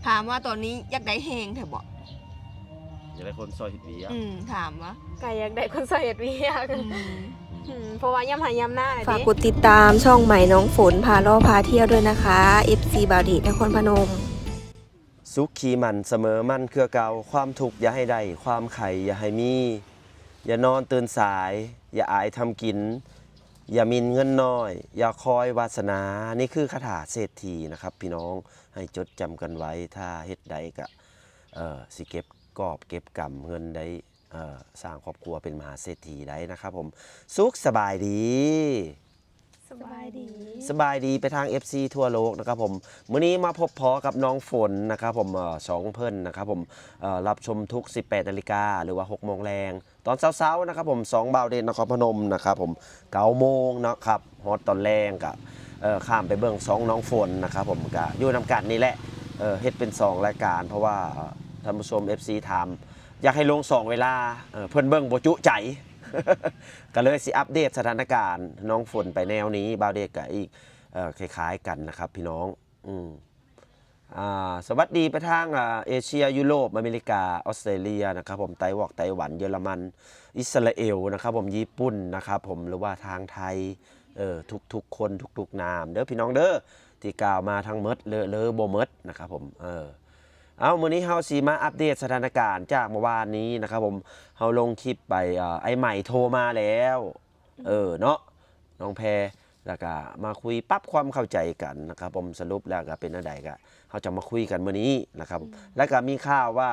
ຖາມວ່າຕອນນີ້ຢາກໄດ້ແຮງແທ້ບໍ່? ຢາກໄດ້ຄົນຊ່ອຍເຮັດວຽກ. ອືມ ຖາມວ່າ ກໍຢາກໄດ້ຄົນຊ່ອຍເຮັດວຽກ. ອືມ ອືມ ເພາະວ່າຍາມໄຮ່ຍາມນາແຫຼະເດ້. ຝາກກົດຕິດຕາມຊ່ອງໃໝ່ນ້ອງຝົນ ພາເລາະພາທ່ຽວດ້ວຍນະຄະ ເອັຟຊີ ບ່າວເດດ ນະຄອນພະນົມ. ສຸກຂີ້ໝັ້ນສະເໝີໝັ້ນເຄືອເກົ່າ, ຄວາມທຸກຢ່າໃຫ້ໄດ້, ຄວາມໄຂ້ຢ່າໃຫ້ມີ, ຢ່ານອນຕື່ນສາຍ, ຢ່າອາຍທຳກິນ, ຢ່າໝິ່ນເງິນນ້ອຍ, ຢ່າຄອຍວາສະໜາ. ນີ້ຄືຄາຖາເສດຖີນະຄັບພີ່ນ້ອງ, ໃຫ້ຈົດຈຳກັນໄວ້, ຖ້າເຮັດໄດ້ກະ ເອີ ຊິເກັບກອບເກັບກຳເງິນໄດ້ ເອີ ສ້າງຄອບຄົວເປັນມະຫາເສດຖີໄດ້ນະຄັບຜົມ. ສຸກສະບາຍດີ. ສະບາຍດີ ສະບາຍດີໄປທາງ ເອັຟຊີ ທົ່ວໂລກນະຄັບຜົມ. ມື້ນີ້ມາພົບພໍ້ກັບນ້ອງຝົນນະຄັບຜົມ, ເອີ ຊ່ອງເພິ່ນນະຄັບຜົມ, ເອີ ຮັບຊົມທຸກ ສິບແປດນາລິກາ ຫຼືວ່າ ຫົກໂມງແລງ ຕອນເຊົ້າໆນະຄັບຜົມ, ຊ່ອງບ່າວເດດ ນະຄອນພະນົມນະຄັບຜົມ, ເກົ້າໂມງເນາະຄັບ, ຮອດຕອນແລງກະ ເອີ ຂ້າມໄປເບິ່ງຊ່ອງນ້ອງຝົນນະຄັບຜົມ, ກະຢູ່ນຳກັນນີ້ແຫຼະ, ເອີ ເຮັດເປັນສອງລາຍການ ເພາະວ່າ ເອີ ທ່ານຜູ້ຊົມ ເອັຟຊີ ຖາມ ຢາກໃຫ້ລົງສອງເວລາ, ເອີ ເພິ່ນເບິ່ງບໍ່ຈຸໃຈ ກໍເລີຍຊິອັບເດດສະຖານະການນ້ອງຝົນໄປແນວນີ້, ບ່າວເດດກໍອີກ ເອີ ຄ້າຍໆກັນນະຄັບພີ່ນ້ອງ. ອືມ ອ່າ ສະຫວັດດີໄປທາງ ອ່າ ເອເຊຍ, ຢູໂຣບ, ອາເມລິກາ, ອອສເຕຣເລຍນະຄັບຜົມ, ໄຕ້ຫວັກ, ໄຕ້ຫວັນ, ເຢຍລະມັນ, ອິດສະຣາເອວນະຄັບຜົມ, ຍີ່ປຸ່ນນະຄັບຜົມ ຫຼືວ່າທາງໄທ, ເອີ ທຸກໆຄົນ ທຸກໆນາມເດີພີ່ນ້ອງເດີ ທີ່ກ່າວມາທັງໝົດ ເລີະເລີບໍ່ໝົດນະຄັບຜົມ. ເອີ ເອົາ ມື້ນີ້ເຮົາຊິມາອັບເດດສະຖານະການຈາກເມື່ອວານນີ້ນະຄັບຜົມ, ເຮົາລົງຄລິບໄປ ເອີ ອ້າຍໄໝໂທມາແລ້ວ ເອີ ເນາະ ນ້ອງແພ ແລ້ວກະມາຄຸຍປັບຄວາມເຂົ້າໃຈກັນນະຄັບຜົມ. ສະຫຼຸບແລ້ວກະເປັນແນວໃດ ກະເຮົາຈະມາຄຸຍກັນມື້ນີ້ນະຄັບ. ອືມ ແລ້ວກະມີຂ່າວວ່າ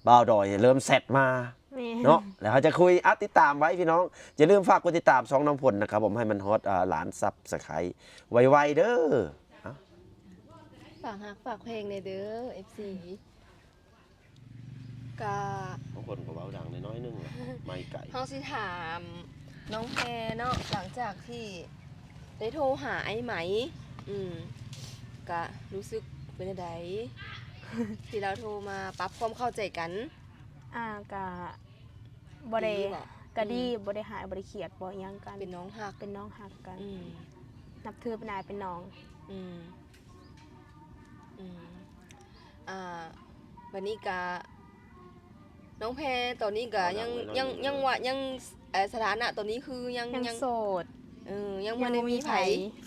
ບ່າວດອຍເລີ່ມແຊັດມາ ແມ່ນ ເນາະ ແລ້ວເຮົາຈະຄຸຍ. ອ່ະ ຕິດຕາມໄວ້ພີ່ນ້ອງ, ຢ່າລືມຝາກກົດຕິດຕາມຊ່ອງນ້ອງຝົນນະຄັບຜົມ ໃຫ້ມັນຮອດ ເອີ ລ້ານຊັບສະໄຄໄວໆເດີ. ຝາກຮັກຝາກແພງແດ່ເດີ ເອັຟຊີ. ກະ ບາງຄົນກໍເວົ້າດັງໜ້ອຍໆໜຶ່ງ ໄມໄກ. ເຮົາຊິຖາມນ້ອງແພເນາະ, ຫຼັງຈາກທີ່ໄດ້ໂທຫາອ້າຍໄໝ ອືມ ກະຮູ້ສຶກເປັນຈັ່ງໃດ ທີ່ລາວໂທມາປັບຄວາມເຂົ້າໃຈກັນ? ອ່າ ກະບໍ່ໄດ້ ດີບໍ່? ກະດີ ອືມ ບໍ່ໄດ້ຮ້າຍ ບໍ່ໄດ້ຄຽດ ບໍ່ຫຍັງກັນ ເປັນນ້ອງຮັກ ເປັນນ້ອງຮັກກັນ ອືມ ນັບຖືເປັນອ້າຍເປັນນ້ອງ ອືມ ອືມ ອ່າ ບັດນີ້ກະ ນ້ອງແພຕອນນີ້ກະຍັງ ຍັງ ຍັງວ່າ ຍັງ ເອີ ສະຖານະຕອນນີ້ຄືຍັງ ຍັງ ຍັງໂສດ ເອີ ຍັງ ຍັງບໍ່ໄດ້ມີໃຜ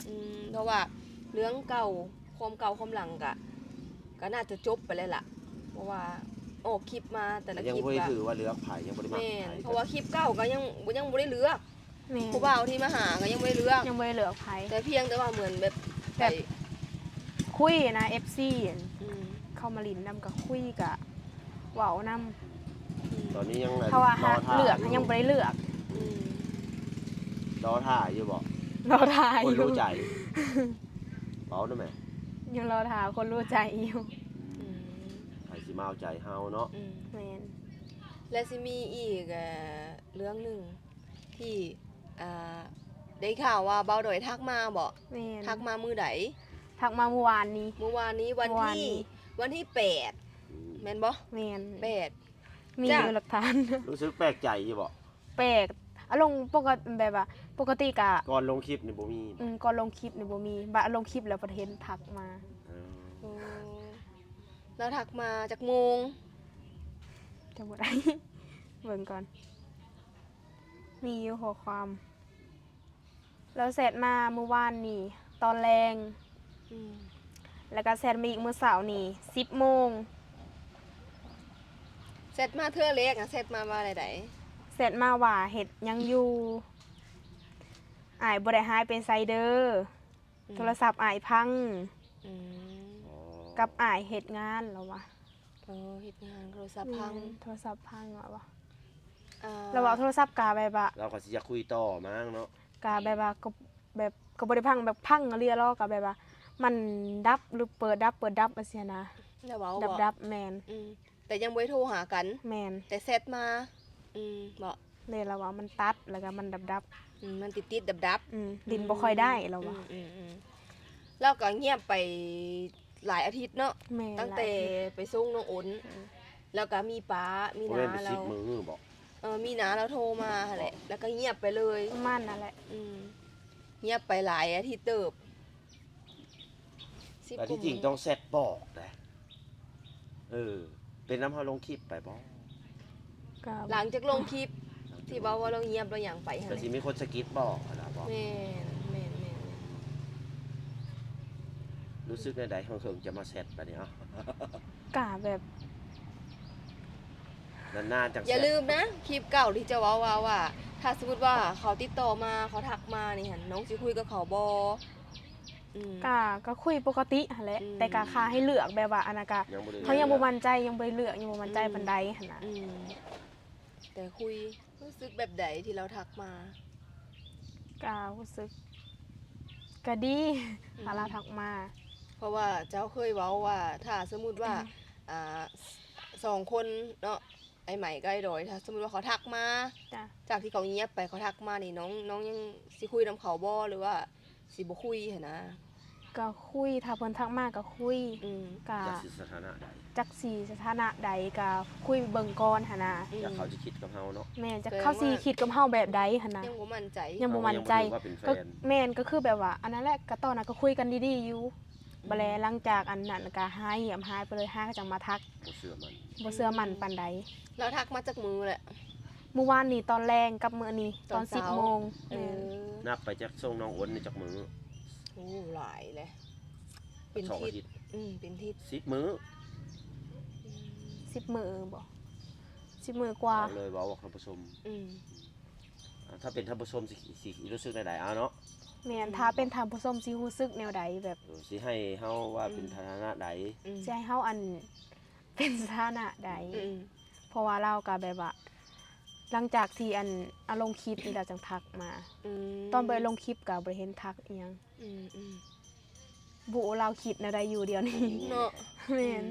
ອືມ ເພາະວ່າເລື່ອງເກົ່າ ຄວາມເກົ່າຄວາມຫຼັງກະ ກະໜ້າຈະຈົບໄປແລ້ວລະ ເພາະວ່າອອກຄລິບມາແຕ່ລະຄລິບ ຍັງບໍ່ໄດ້ຖືວ່າເລືອກໃຜ ຍັງບໍ່ໄດ້ມັກໃຜ ແມ່ນ ເພາະວ່າຄລິບເກົ່າກະຍັງ ຍັງບໍ່ໄດ້ເລືອກ ແມ່ນ ຜູ້ບ່າວທີ່ມາຫາກໍຍັງບໍ່ໄດ້ເລືອກ ຍັງບໍ່ໄດ້ເລືອກໃຜ ແຕ່ພຽງແຕ່ວ່າເໝືອນແບບ ແບບ ໄປ ຄຸຍນະ ເອັຟຊີ ອືມ ເຂົ້າມາຫຼິ້ນນຳກໍຄຸຍ ກໍເວົ້ານຳ ອືມ ຕອນນີ້ຍັງ ເພາະວ່າ ລໍຖ້າ ເລືອກ ຢູ່ ຍັງບໍ່ໄດ້ເລືອກ ອືມ ລໍຖ້າຢູ່ບໍ່? ລໍຖ້າຢູ່ ຄົນຮູ້ໃຈ ເວົ້າໄດ້ແມ? ຍັງລໍຖ້າຄົນຮູ້ໃຈຢູ່ ອືມ ໃຜຊິມາເອົາໃຈເຮົາເນາະ ອືມ ແມ່ນ ແລະຊິມີອີກ ເອີ ເລື່ອງໜຶ່ງ ທີ່ ອ່າ ໄດ້ຂ່າວວ່າບ່າວດອຍທັກມາບໍ? ແມ່ນ ທັກມາມື້ໃດ? ທັກມາມື້ວານນີ້ ມື້ວານນີ້ ວັນທີ ວັນທີແປດ ອືມ ແມ່ນບໍ່? ແມ່ນ ແປດ ມີຢູ່ຫຼັກຖານ ຮູ້ສຶກແປກໃຈຢູ່ບໍ? ແປກ ອາລົງປົກກະ ແບບວ່າ ປົກກະຕິກະ ກ່ອນລົງຄລິບນີ້ບໍ່ມີ ອືມ ກ່ອນລົງຄລິບນີ້ບໍ່ມີ ບາດລົງຄລິບແລ້ວປະເທດທັກມາ ເອີ ໂອ້ ລາວທັກມາຈັກໂມງ? ຈຳບໍ່ໄດ້ ເບິ່ງກ່ອນ ມີຢູ່ຂໍ້ຄວາມ ລາວແຊັດມາມື້ວານນີ້ຕອນແລງ ອືມ ແລ້ວກໍແຊັດມາອີກມື້ເຊົ້ານີ້ສິບໂມງ ແຊັດມາເທື່ອແລກນະ ແຊັດມາວ່າແນວໃດ? ແຊັດມາວ່າເຮັດຫຍັງຢູ່? ອ້າຍບໍ່ໄດ້ຫາຍໄປໃສເດີ ອືມ ໂທລະສັບອ້າຍພັງ ອືມ ກັບອ້າຍເຮັດງານ ລາວວ່າ ເອີ ເຮັດງານໂທລະສັບພັງ ແມ່ນ ໂທລະສັບພັງ ລາວວ່າ ອ່າ ລາວເວົ້າໂທລະສັບກະແບບວ່າ ລາວກໍຊິຢາກຄຸຍຕໍ່ມັ້ງເນາະ ກະແບບວ່າ ກໍແບບ ກໍບໍ່ໄດ້ພັງແບບພັງອີ່ຫຼີ ລາວກໍແບບວ່າ ມັນດັບ ຫຼື ເປີດດັບ ເປີດດັບ ຈັ່ງຊີ້ນະ ລາວເວົ້າ ດັບໆ ແມ່ນ ອືມ ແຕ່ຍັງບໍ່ໄດ້ໂທຫາກັນ ແມ່ນ ແຕ່ແຊັດມາ ອືມ ເບາະ ແມ່ນ ລາວວ່າມັນຕັດ ແລ້ວກໍມັນດັບໆ ອືມ ມັນຕິດໆດັບໆ ອືມ ຫຼິ້ນບໍ່ຄ່ອຍໄດ້ ລາວວ່າ ອືມໆ ລາວກໍງຽບໄປຫຼາຍອາທິດເນາະ ແມ່ນ ຕັ້ງແຕ່ ຫຼາຍອາທິດ ໄປສົ່ງນ້ອງອົນ ອືມ ແລ້ວກໍມີປ້າ ມີນ້າລາວ ສິບມື້ບໍ? ເອີ ມີນ້າລາວໂທມາຫັ້ນແຫຼະ ເບາະ ແລ້ວກໍງຽບໄປເລີຍ ປະມານນັ້ນແຫຼະ ອືມ ງຽບໄປຫຼາຍອາທິດເຕີບ ສິບ ແຕ່ທີ່ຈິງຕ້ອງແຊັດບອກໄດ໋ ເອີ ເປັນນຳເຮົາລົງຄລິບໄປບໍ່? ກໍ ຫຼັງຈາກລົງຄລິບທີ່ເວົ້າວ່າລາວງຽບລາວຫຍັງໄປຫັ້ນ ກໍຊິມີຄົນສະກິດບໍ່ ຫັ້ນນະບໍ່? ແມ່ນ ແມ່ນ ແມ່ນ ແມ່ນ. ຮູ້ສຶກແນວໃດ ເຫິງໆ ຈະມາແຊັດບາດນີ້ ເອົ້າ? ກະແບບ ນານໆ ຈັ່ງແຊັດ. ຢ່າລືມນະ ຄລິບເກົ່າທີ່ເຈົ້າເວົ້າວ່າ ວ່າ ຖ້າສົມມຸດວ່າເຂົາຕິດຕໍ່ມາ ເຂົາທັກມານີ້ຫັ້ນ ນ້ອງຊິຄຸຍກັບເຂົາບໍ່? ອືມ ກະ ກະຄຸຍປົກກະຕິຫັ້ນແຫຼະ ອືມ ແຕ່ກະຖ້າໃຫ້ເລືອກແບບວ່າ ອັນນັ້ນກະ ຍັງບໍ່ໄດ້ ເຮົາຍັງບໍ່ໝັ້ນໃຈ ຍັງບໍ່ໄດ້ເລືອກ ຍັງບໍ່ໝັ້ນໃຈ ອືມ ປານໃດຫັ້ນນະ. ອືມ ແຕ່ຄຸຍ ຮູ້ສຶກແບບໃດທີ່ລາວທັກມາ? ກະຮູ້ສຶກ ກະດີ ອືມ ຖ້າລາວທັກມາ ເພາະວ່າເຈົ້າເຄີຍເວົ້າວ່າ ຖ້າສົມມຸດວ່າ ອືມ ອ່າ ສອງຄົນເນາະ ອ້າຍໄໝກັບອ້າຍດອຍ ຖ້າສົມມຸດວ່າເຂົາທັກມາ ຈາກທີ່ເຂົາງຽບໄປ ເຂົາທັກມານີ້ ນ້ອງ ນ້ອງຍັງຊິຄຸຍນຳເຂົາບໍ່ ຫຼືວ່າຊິບໍ່ຄຸຍຫັ້ນນະ? ກໍຄຸຍ ຖ້າເພິ່ນທັກມາກໍຄຸຍ ອືມ ກໍ ຈັກຊິສະຖານະໃດ ຈັກຊິສະຖານະໃດ ກໍຄຸຍເບິ່ງກ່ອນຫັ້ນນະ. ອືມ ຈັກເຂົາຊິຄິດກັບເຮົາເນາະ ແມ່ນ ຈັກເຂົາຊິຄິດກັບເຮົາແບບໃດຫັ້ນນະ ຍັງບໍ່ໝັ້ນໃຈ ຍັງບໍ່ໝັ້ນໃຈ ກໍ ແມ່ນ ກໍຄືແບບວ່າ ອັນນັ້ນແຫຼະ ກໍຕອນນັ້ນກໍຄຸຍກັນດີໆຢູ່ ອືມ ບາດແລະ ຫຼັງຈາກອັນນັ້ນກະຫາຍ ຫາຍໄປເລີຍ ຫາຍກໍຈັ່ງມາທັກ ບໍ່ເຊື່ອໝັ້ນ ບໍ່ເຊື່ອໝັ້ນປານໃດ. ອືມ ລາວທັກມາຈັກມື້ແຫຼະ? ມື້ວານນີ້ຕອນແລງກັບມື້ນີ້ຕອນສິບໂມງ. ເອີ ແມ່ນ ນັບໄປຈາກສົ່ງນ້ອງໂອນນີ້ຈັກມື້? ໂອ້ ຫຼາຍແຫຼະ ເປັນທິດ ອືມ ເປັນທິດ ສິບມື້ ອືມ ສິບມື້ບໍ? ສິບມື້ກວ່າ ເວົ້າເລີຍ ເວົ້າກັບທ່ານຜູ້ຊົມ ອືມ ອ່າ ຖ້າເປັນທ່ານຜູ້ຊົມຊິ ຊິ ຊິຮູ້ສຶກແນວໃດ ເອົາເນາະ? ແມ່ນ ອືມ ຖ້າເປັນທ່ານຜູ້ຊົມຊິຮູ້ສຶກແນວໃດ ແບບ ເອີ ຊິໃຫ້ເຮົາວ່າເປັນ ອືມ ສະຖານະໃດ? ອືມ ຊິໃຫ້ເຮົາ ອັນ ເປັນສະຖານະໃດ? ອືມ ເພາະວ່າລາວກໍແບບວ່າ ຫຼັງຈາກທີ່ ອັນ ອາລົງຄລິບນີ້ລາວຈັ່ງທັກມາ ອືມ ຕອນບໍ່ໄດ້ລົງຄລິບກໍບໍ່ໄດ້ເຫັນທັກອີ່ຫຍັງ ອືມໆ ບໍ່ຮູ້ລາວຄິດແນວໃດຢູ່ດຽວນີ້ເນາະ. ແມ່ນ ອືມ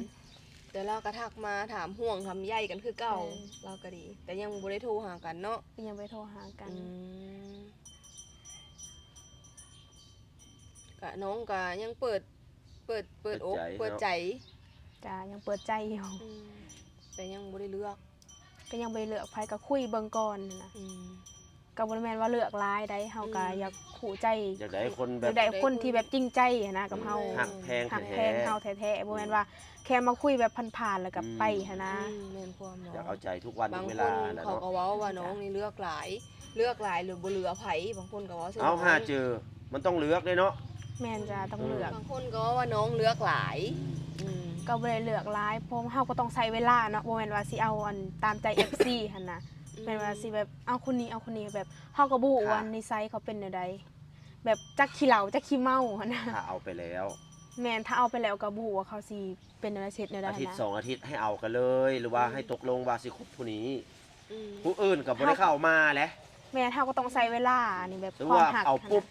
ແຕ່ລາວກໍທັກມາຖາມຫ່ວງຖາມໃຍກັນຄືເກົ່າ ເອີ ລາວກໍດີ ແຕ່ຍັງບໍ່ໄດ້ໂທຫາກັນເນາະ ຍັງບໍ່ໄດ້ໂທຫາກັນ ອືມ ກະນ້ອງກະຍັງເປີດ ເປີດ ເປີດອົກ ເປີດໃຈ ເປີດໃຈ ເນາະ ຈ້າ ຍັງເປີດໃຈຢູ່ ອືມ ແຕ່ຍັງບໍ່ໄດ້ເລືອກ ກໍຍັງບໍ່ໄດ້ເລືອກໃຜ ກໍຄຸຍເບິ່ງກ່ອນຫັ້ນນະ ອືມ ກໍບໍ່ໄດ້ແມ່ນວ່າເລືອກຫຼາຍໃດ ເຮົາກໍ ອືມ ຢາກຮູ້ໃຈ ຢາກໄດ້ຄົນແບບ ຢາກໄດ້ຄົນທີ່ແບບຈິງໃຈຫັ້ນນະກັບເຮົາ ອືມ ຮັກແພງ ຮັກແພງເຮົາແທ້ໆ ອືມ ບໍ່ແມ່ນວ່າແຄ່ມາຄຸຍແບບຜ່ານໆ ແລ້ວກໍໄປ ອືມ ຫັ້ນນະ ອືມ ແມ່ນຄວາມເນາະ ຢາກເອົາໃຈທຸກວັນທຸກເວລາ ບາງຄົນເຂົາກໍເວົ້າວ່ານ້ອງນີ້ເລືອກຫຼາຍ ເລືອກຫຼາຍ ຫຼື ບໍ່ເຫຼືອໃຜ ບາງຄົນກໍເວົ້າ ເອົາ ຫາເຈີ ມັນຕ້ອງເລືອກເດ້ເນາະ ແມ່ນຈ້າ ຕ້ອງເລືອກ ເອີ ບາງຄົນກໍເວົ້າວ່ານ້ອງເລືອກຫຼາຍ ອືມ ອືມ ກໍບໍ່ໄດ້ເລືອກຫຼາຍ ເພາະເຮົາກໍຕ້ອງໃຊ້ເວລາເນາະ ບໍ່ແມ່ນວ່າຊິເອົາອັນຕາມໃຈເອັຟຊີຫັ້ນນະ ອືມ ແມ່ນວ່າຊິແບບເອົາຄົນນີ້ເອົາຄົນນີ້ ແບບເຮົາກໍບໍ່ຮູ້ວ່ານິໄສເຂົາເປັນແນວໃດ ແບບຈັກຂີ້ເຫຼົ້າຈັກຂີ້ເມົາຫັ້ນນະ ຖ້າເອົາໄປແລ້ວ ແມ່ນ ຖ້າເອົາໄປແລ້ວກໍບໍ່ຮູ້ວ່າເຂົາຊິເປັນແນວໃດ ເຮັດແນວໃດ ອາທິດສອງອາທິດໃຫ້ເອົາກັນເລີຍ ຫຼືວ່າ ອືມ ໃຫ້ຕົກລົງວ່າຊິຄົບຜູ້ນີ້ ອືມ ຜູ້ອື່ນກໍບໍ່ໄດ້ເຂົ້າມາແຫຼະ ແມ່ນ ເຮົາກໍຕ້ອງໃຊ້ເວລາ ອັນນີ້ແບບ ຫຼືວ່າເອົາປຸບ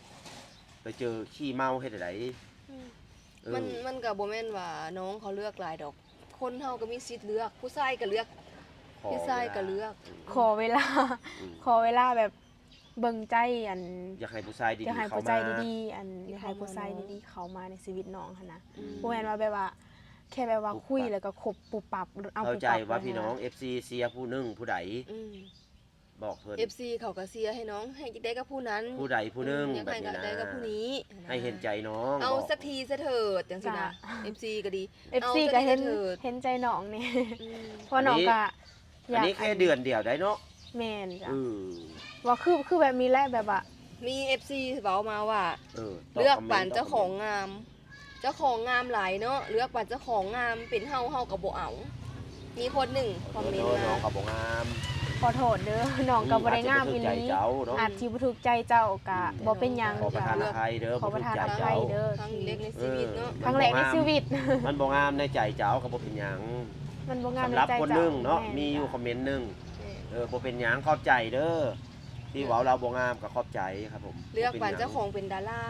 ໄປເຈີຂີ້ເມົາເຮັດໃດ ອືມ ເອີ ມັນ ມັນກໍບໍ່ແມ່ນວ່ານ້ອງເຂົາເລືອກຫຼາຍດອກ ຄົນເຮົາກໍມີສິດເລືອກ ຜູ້ຊາຍກໍເລືອກ ຜູ້ຊາຍກໍເລືອກ ອືມ ຂໍເວລາ ອືມ ຂໍເວລາແບບເບິ່ງໃຈ ອັນ ຢາກໃຫ້ຜູ້ຊາຍດີໆ ຢາກໃຫ້ຜູ້ຊາຍດີໆ ອັນ ຢາກໃຫ້ຜູ້ຊາຍດີໆເຂົ້າມາໃນຊີວິດນ້ອງຫັ້ນນະ ອືມ ບໍ່ແມ່ນວ່າແບບວ່າ ແຄ່ແບບວ່າຄຸຍແລ້ວກໍຄົບປຸບປັບ ເອົາປຸບປັບ ເຂົ້າໃຈວ່າພີ່ນ້ອງ ເອັຟຊີເຊຍຜູ້ໜຶ່ງຜູ້ໃດ ອືມ ບອກເພິ່ນ ເອັຟຊີເຂົາກໍເຊຍໃຫ້ນ້ອງ ໃຫ້ໄດ້ກັບຜູ້ນັ້ນ ຜູ້ໃດຜູ້ໜຶ່ງ ອືມ ຢາກໃຫ້ກໍໄດ້ກັບຜູ້ນີ້ ແບບນີ້ນະ ໃຫ້ເຫັນໃຈນ້ອງ ເອົາ ບອກ ສັກທີສະເທີດ ຈັ່ງຊີ້ນະ ເອັຟຊີກໍດີ ເອັຟຊີກໍເຫັນ ເຫັນໃຈນ້ອງນີ້ ອືມ ເພາະນ້ອງກໍ ອັນນີ້ແຄ່ເດືອນດຽວໄດ໋ເນາະ ແມ່ນຈ້າ ເອີ ວ່າຄື ຄືແບບນີ້ແຫຼະ ແບບວ່າ ມີເອັຟຊີເວົ້າມາວ່າ ເອີ ເລືອກປານເຈົ້າຂອງງາມ ເຈົ້າຂອງງາມຫຼາຍເນາະ ເລືອກປານເຈົ້າຂອງງາມ ເປັນເຮົາ ເຮົາກໍບໍ່ເອົາ ມີຄົນໜຶ່ງຄອມເມັນມາ ນ້ອງກໍບໍ່ງາມ ຂໍໂທດເດີ ນ້ອງກໍບໍ່ໄດ້ງາມອີ່ຫຼີ ອາດຊິບໍ່ຖືກໃຈເຈົ້າ ອາດຊິບໍ່ຖືກໃຈເຈົ້າ ກໍ ອືມ ບໍ່ເປັນຫຍັງ ຂໍປະທານອະໄພເດີ ຂໍປະທານອະໄພເດີ ຄັ້ງແລກໃນຊີວິດເນາະ ເອີ ຄັ້ງແລກໃນຊີວິດ ມັນບໍ່ງາມໃນໃຈເຈົ້າກໍບໍ່ເປັນຫຍັງ ມັນບໍ່ງາມໃນໃຈເຈົ້າ ສຳລັບຄົນໜຶ່ງເນາະ ແມ່ນ ມີຢູ່ຄອມເມັນໜຶ່ງ ແມ່ນ ເອີ ບໍ່ເປັນຫຍັງ ຂອບໃຈເດີ ທີ່ເວົ້າລາວບໍ່ງາມກໍຂອບໃຈຄັບຜົມ ເລືອກປານເຈົ້າຂອງເປັນດາລາ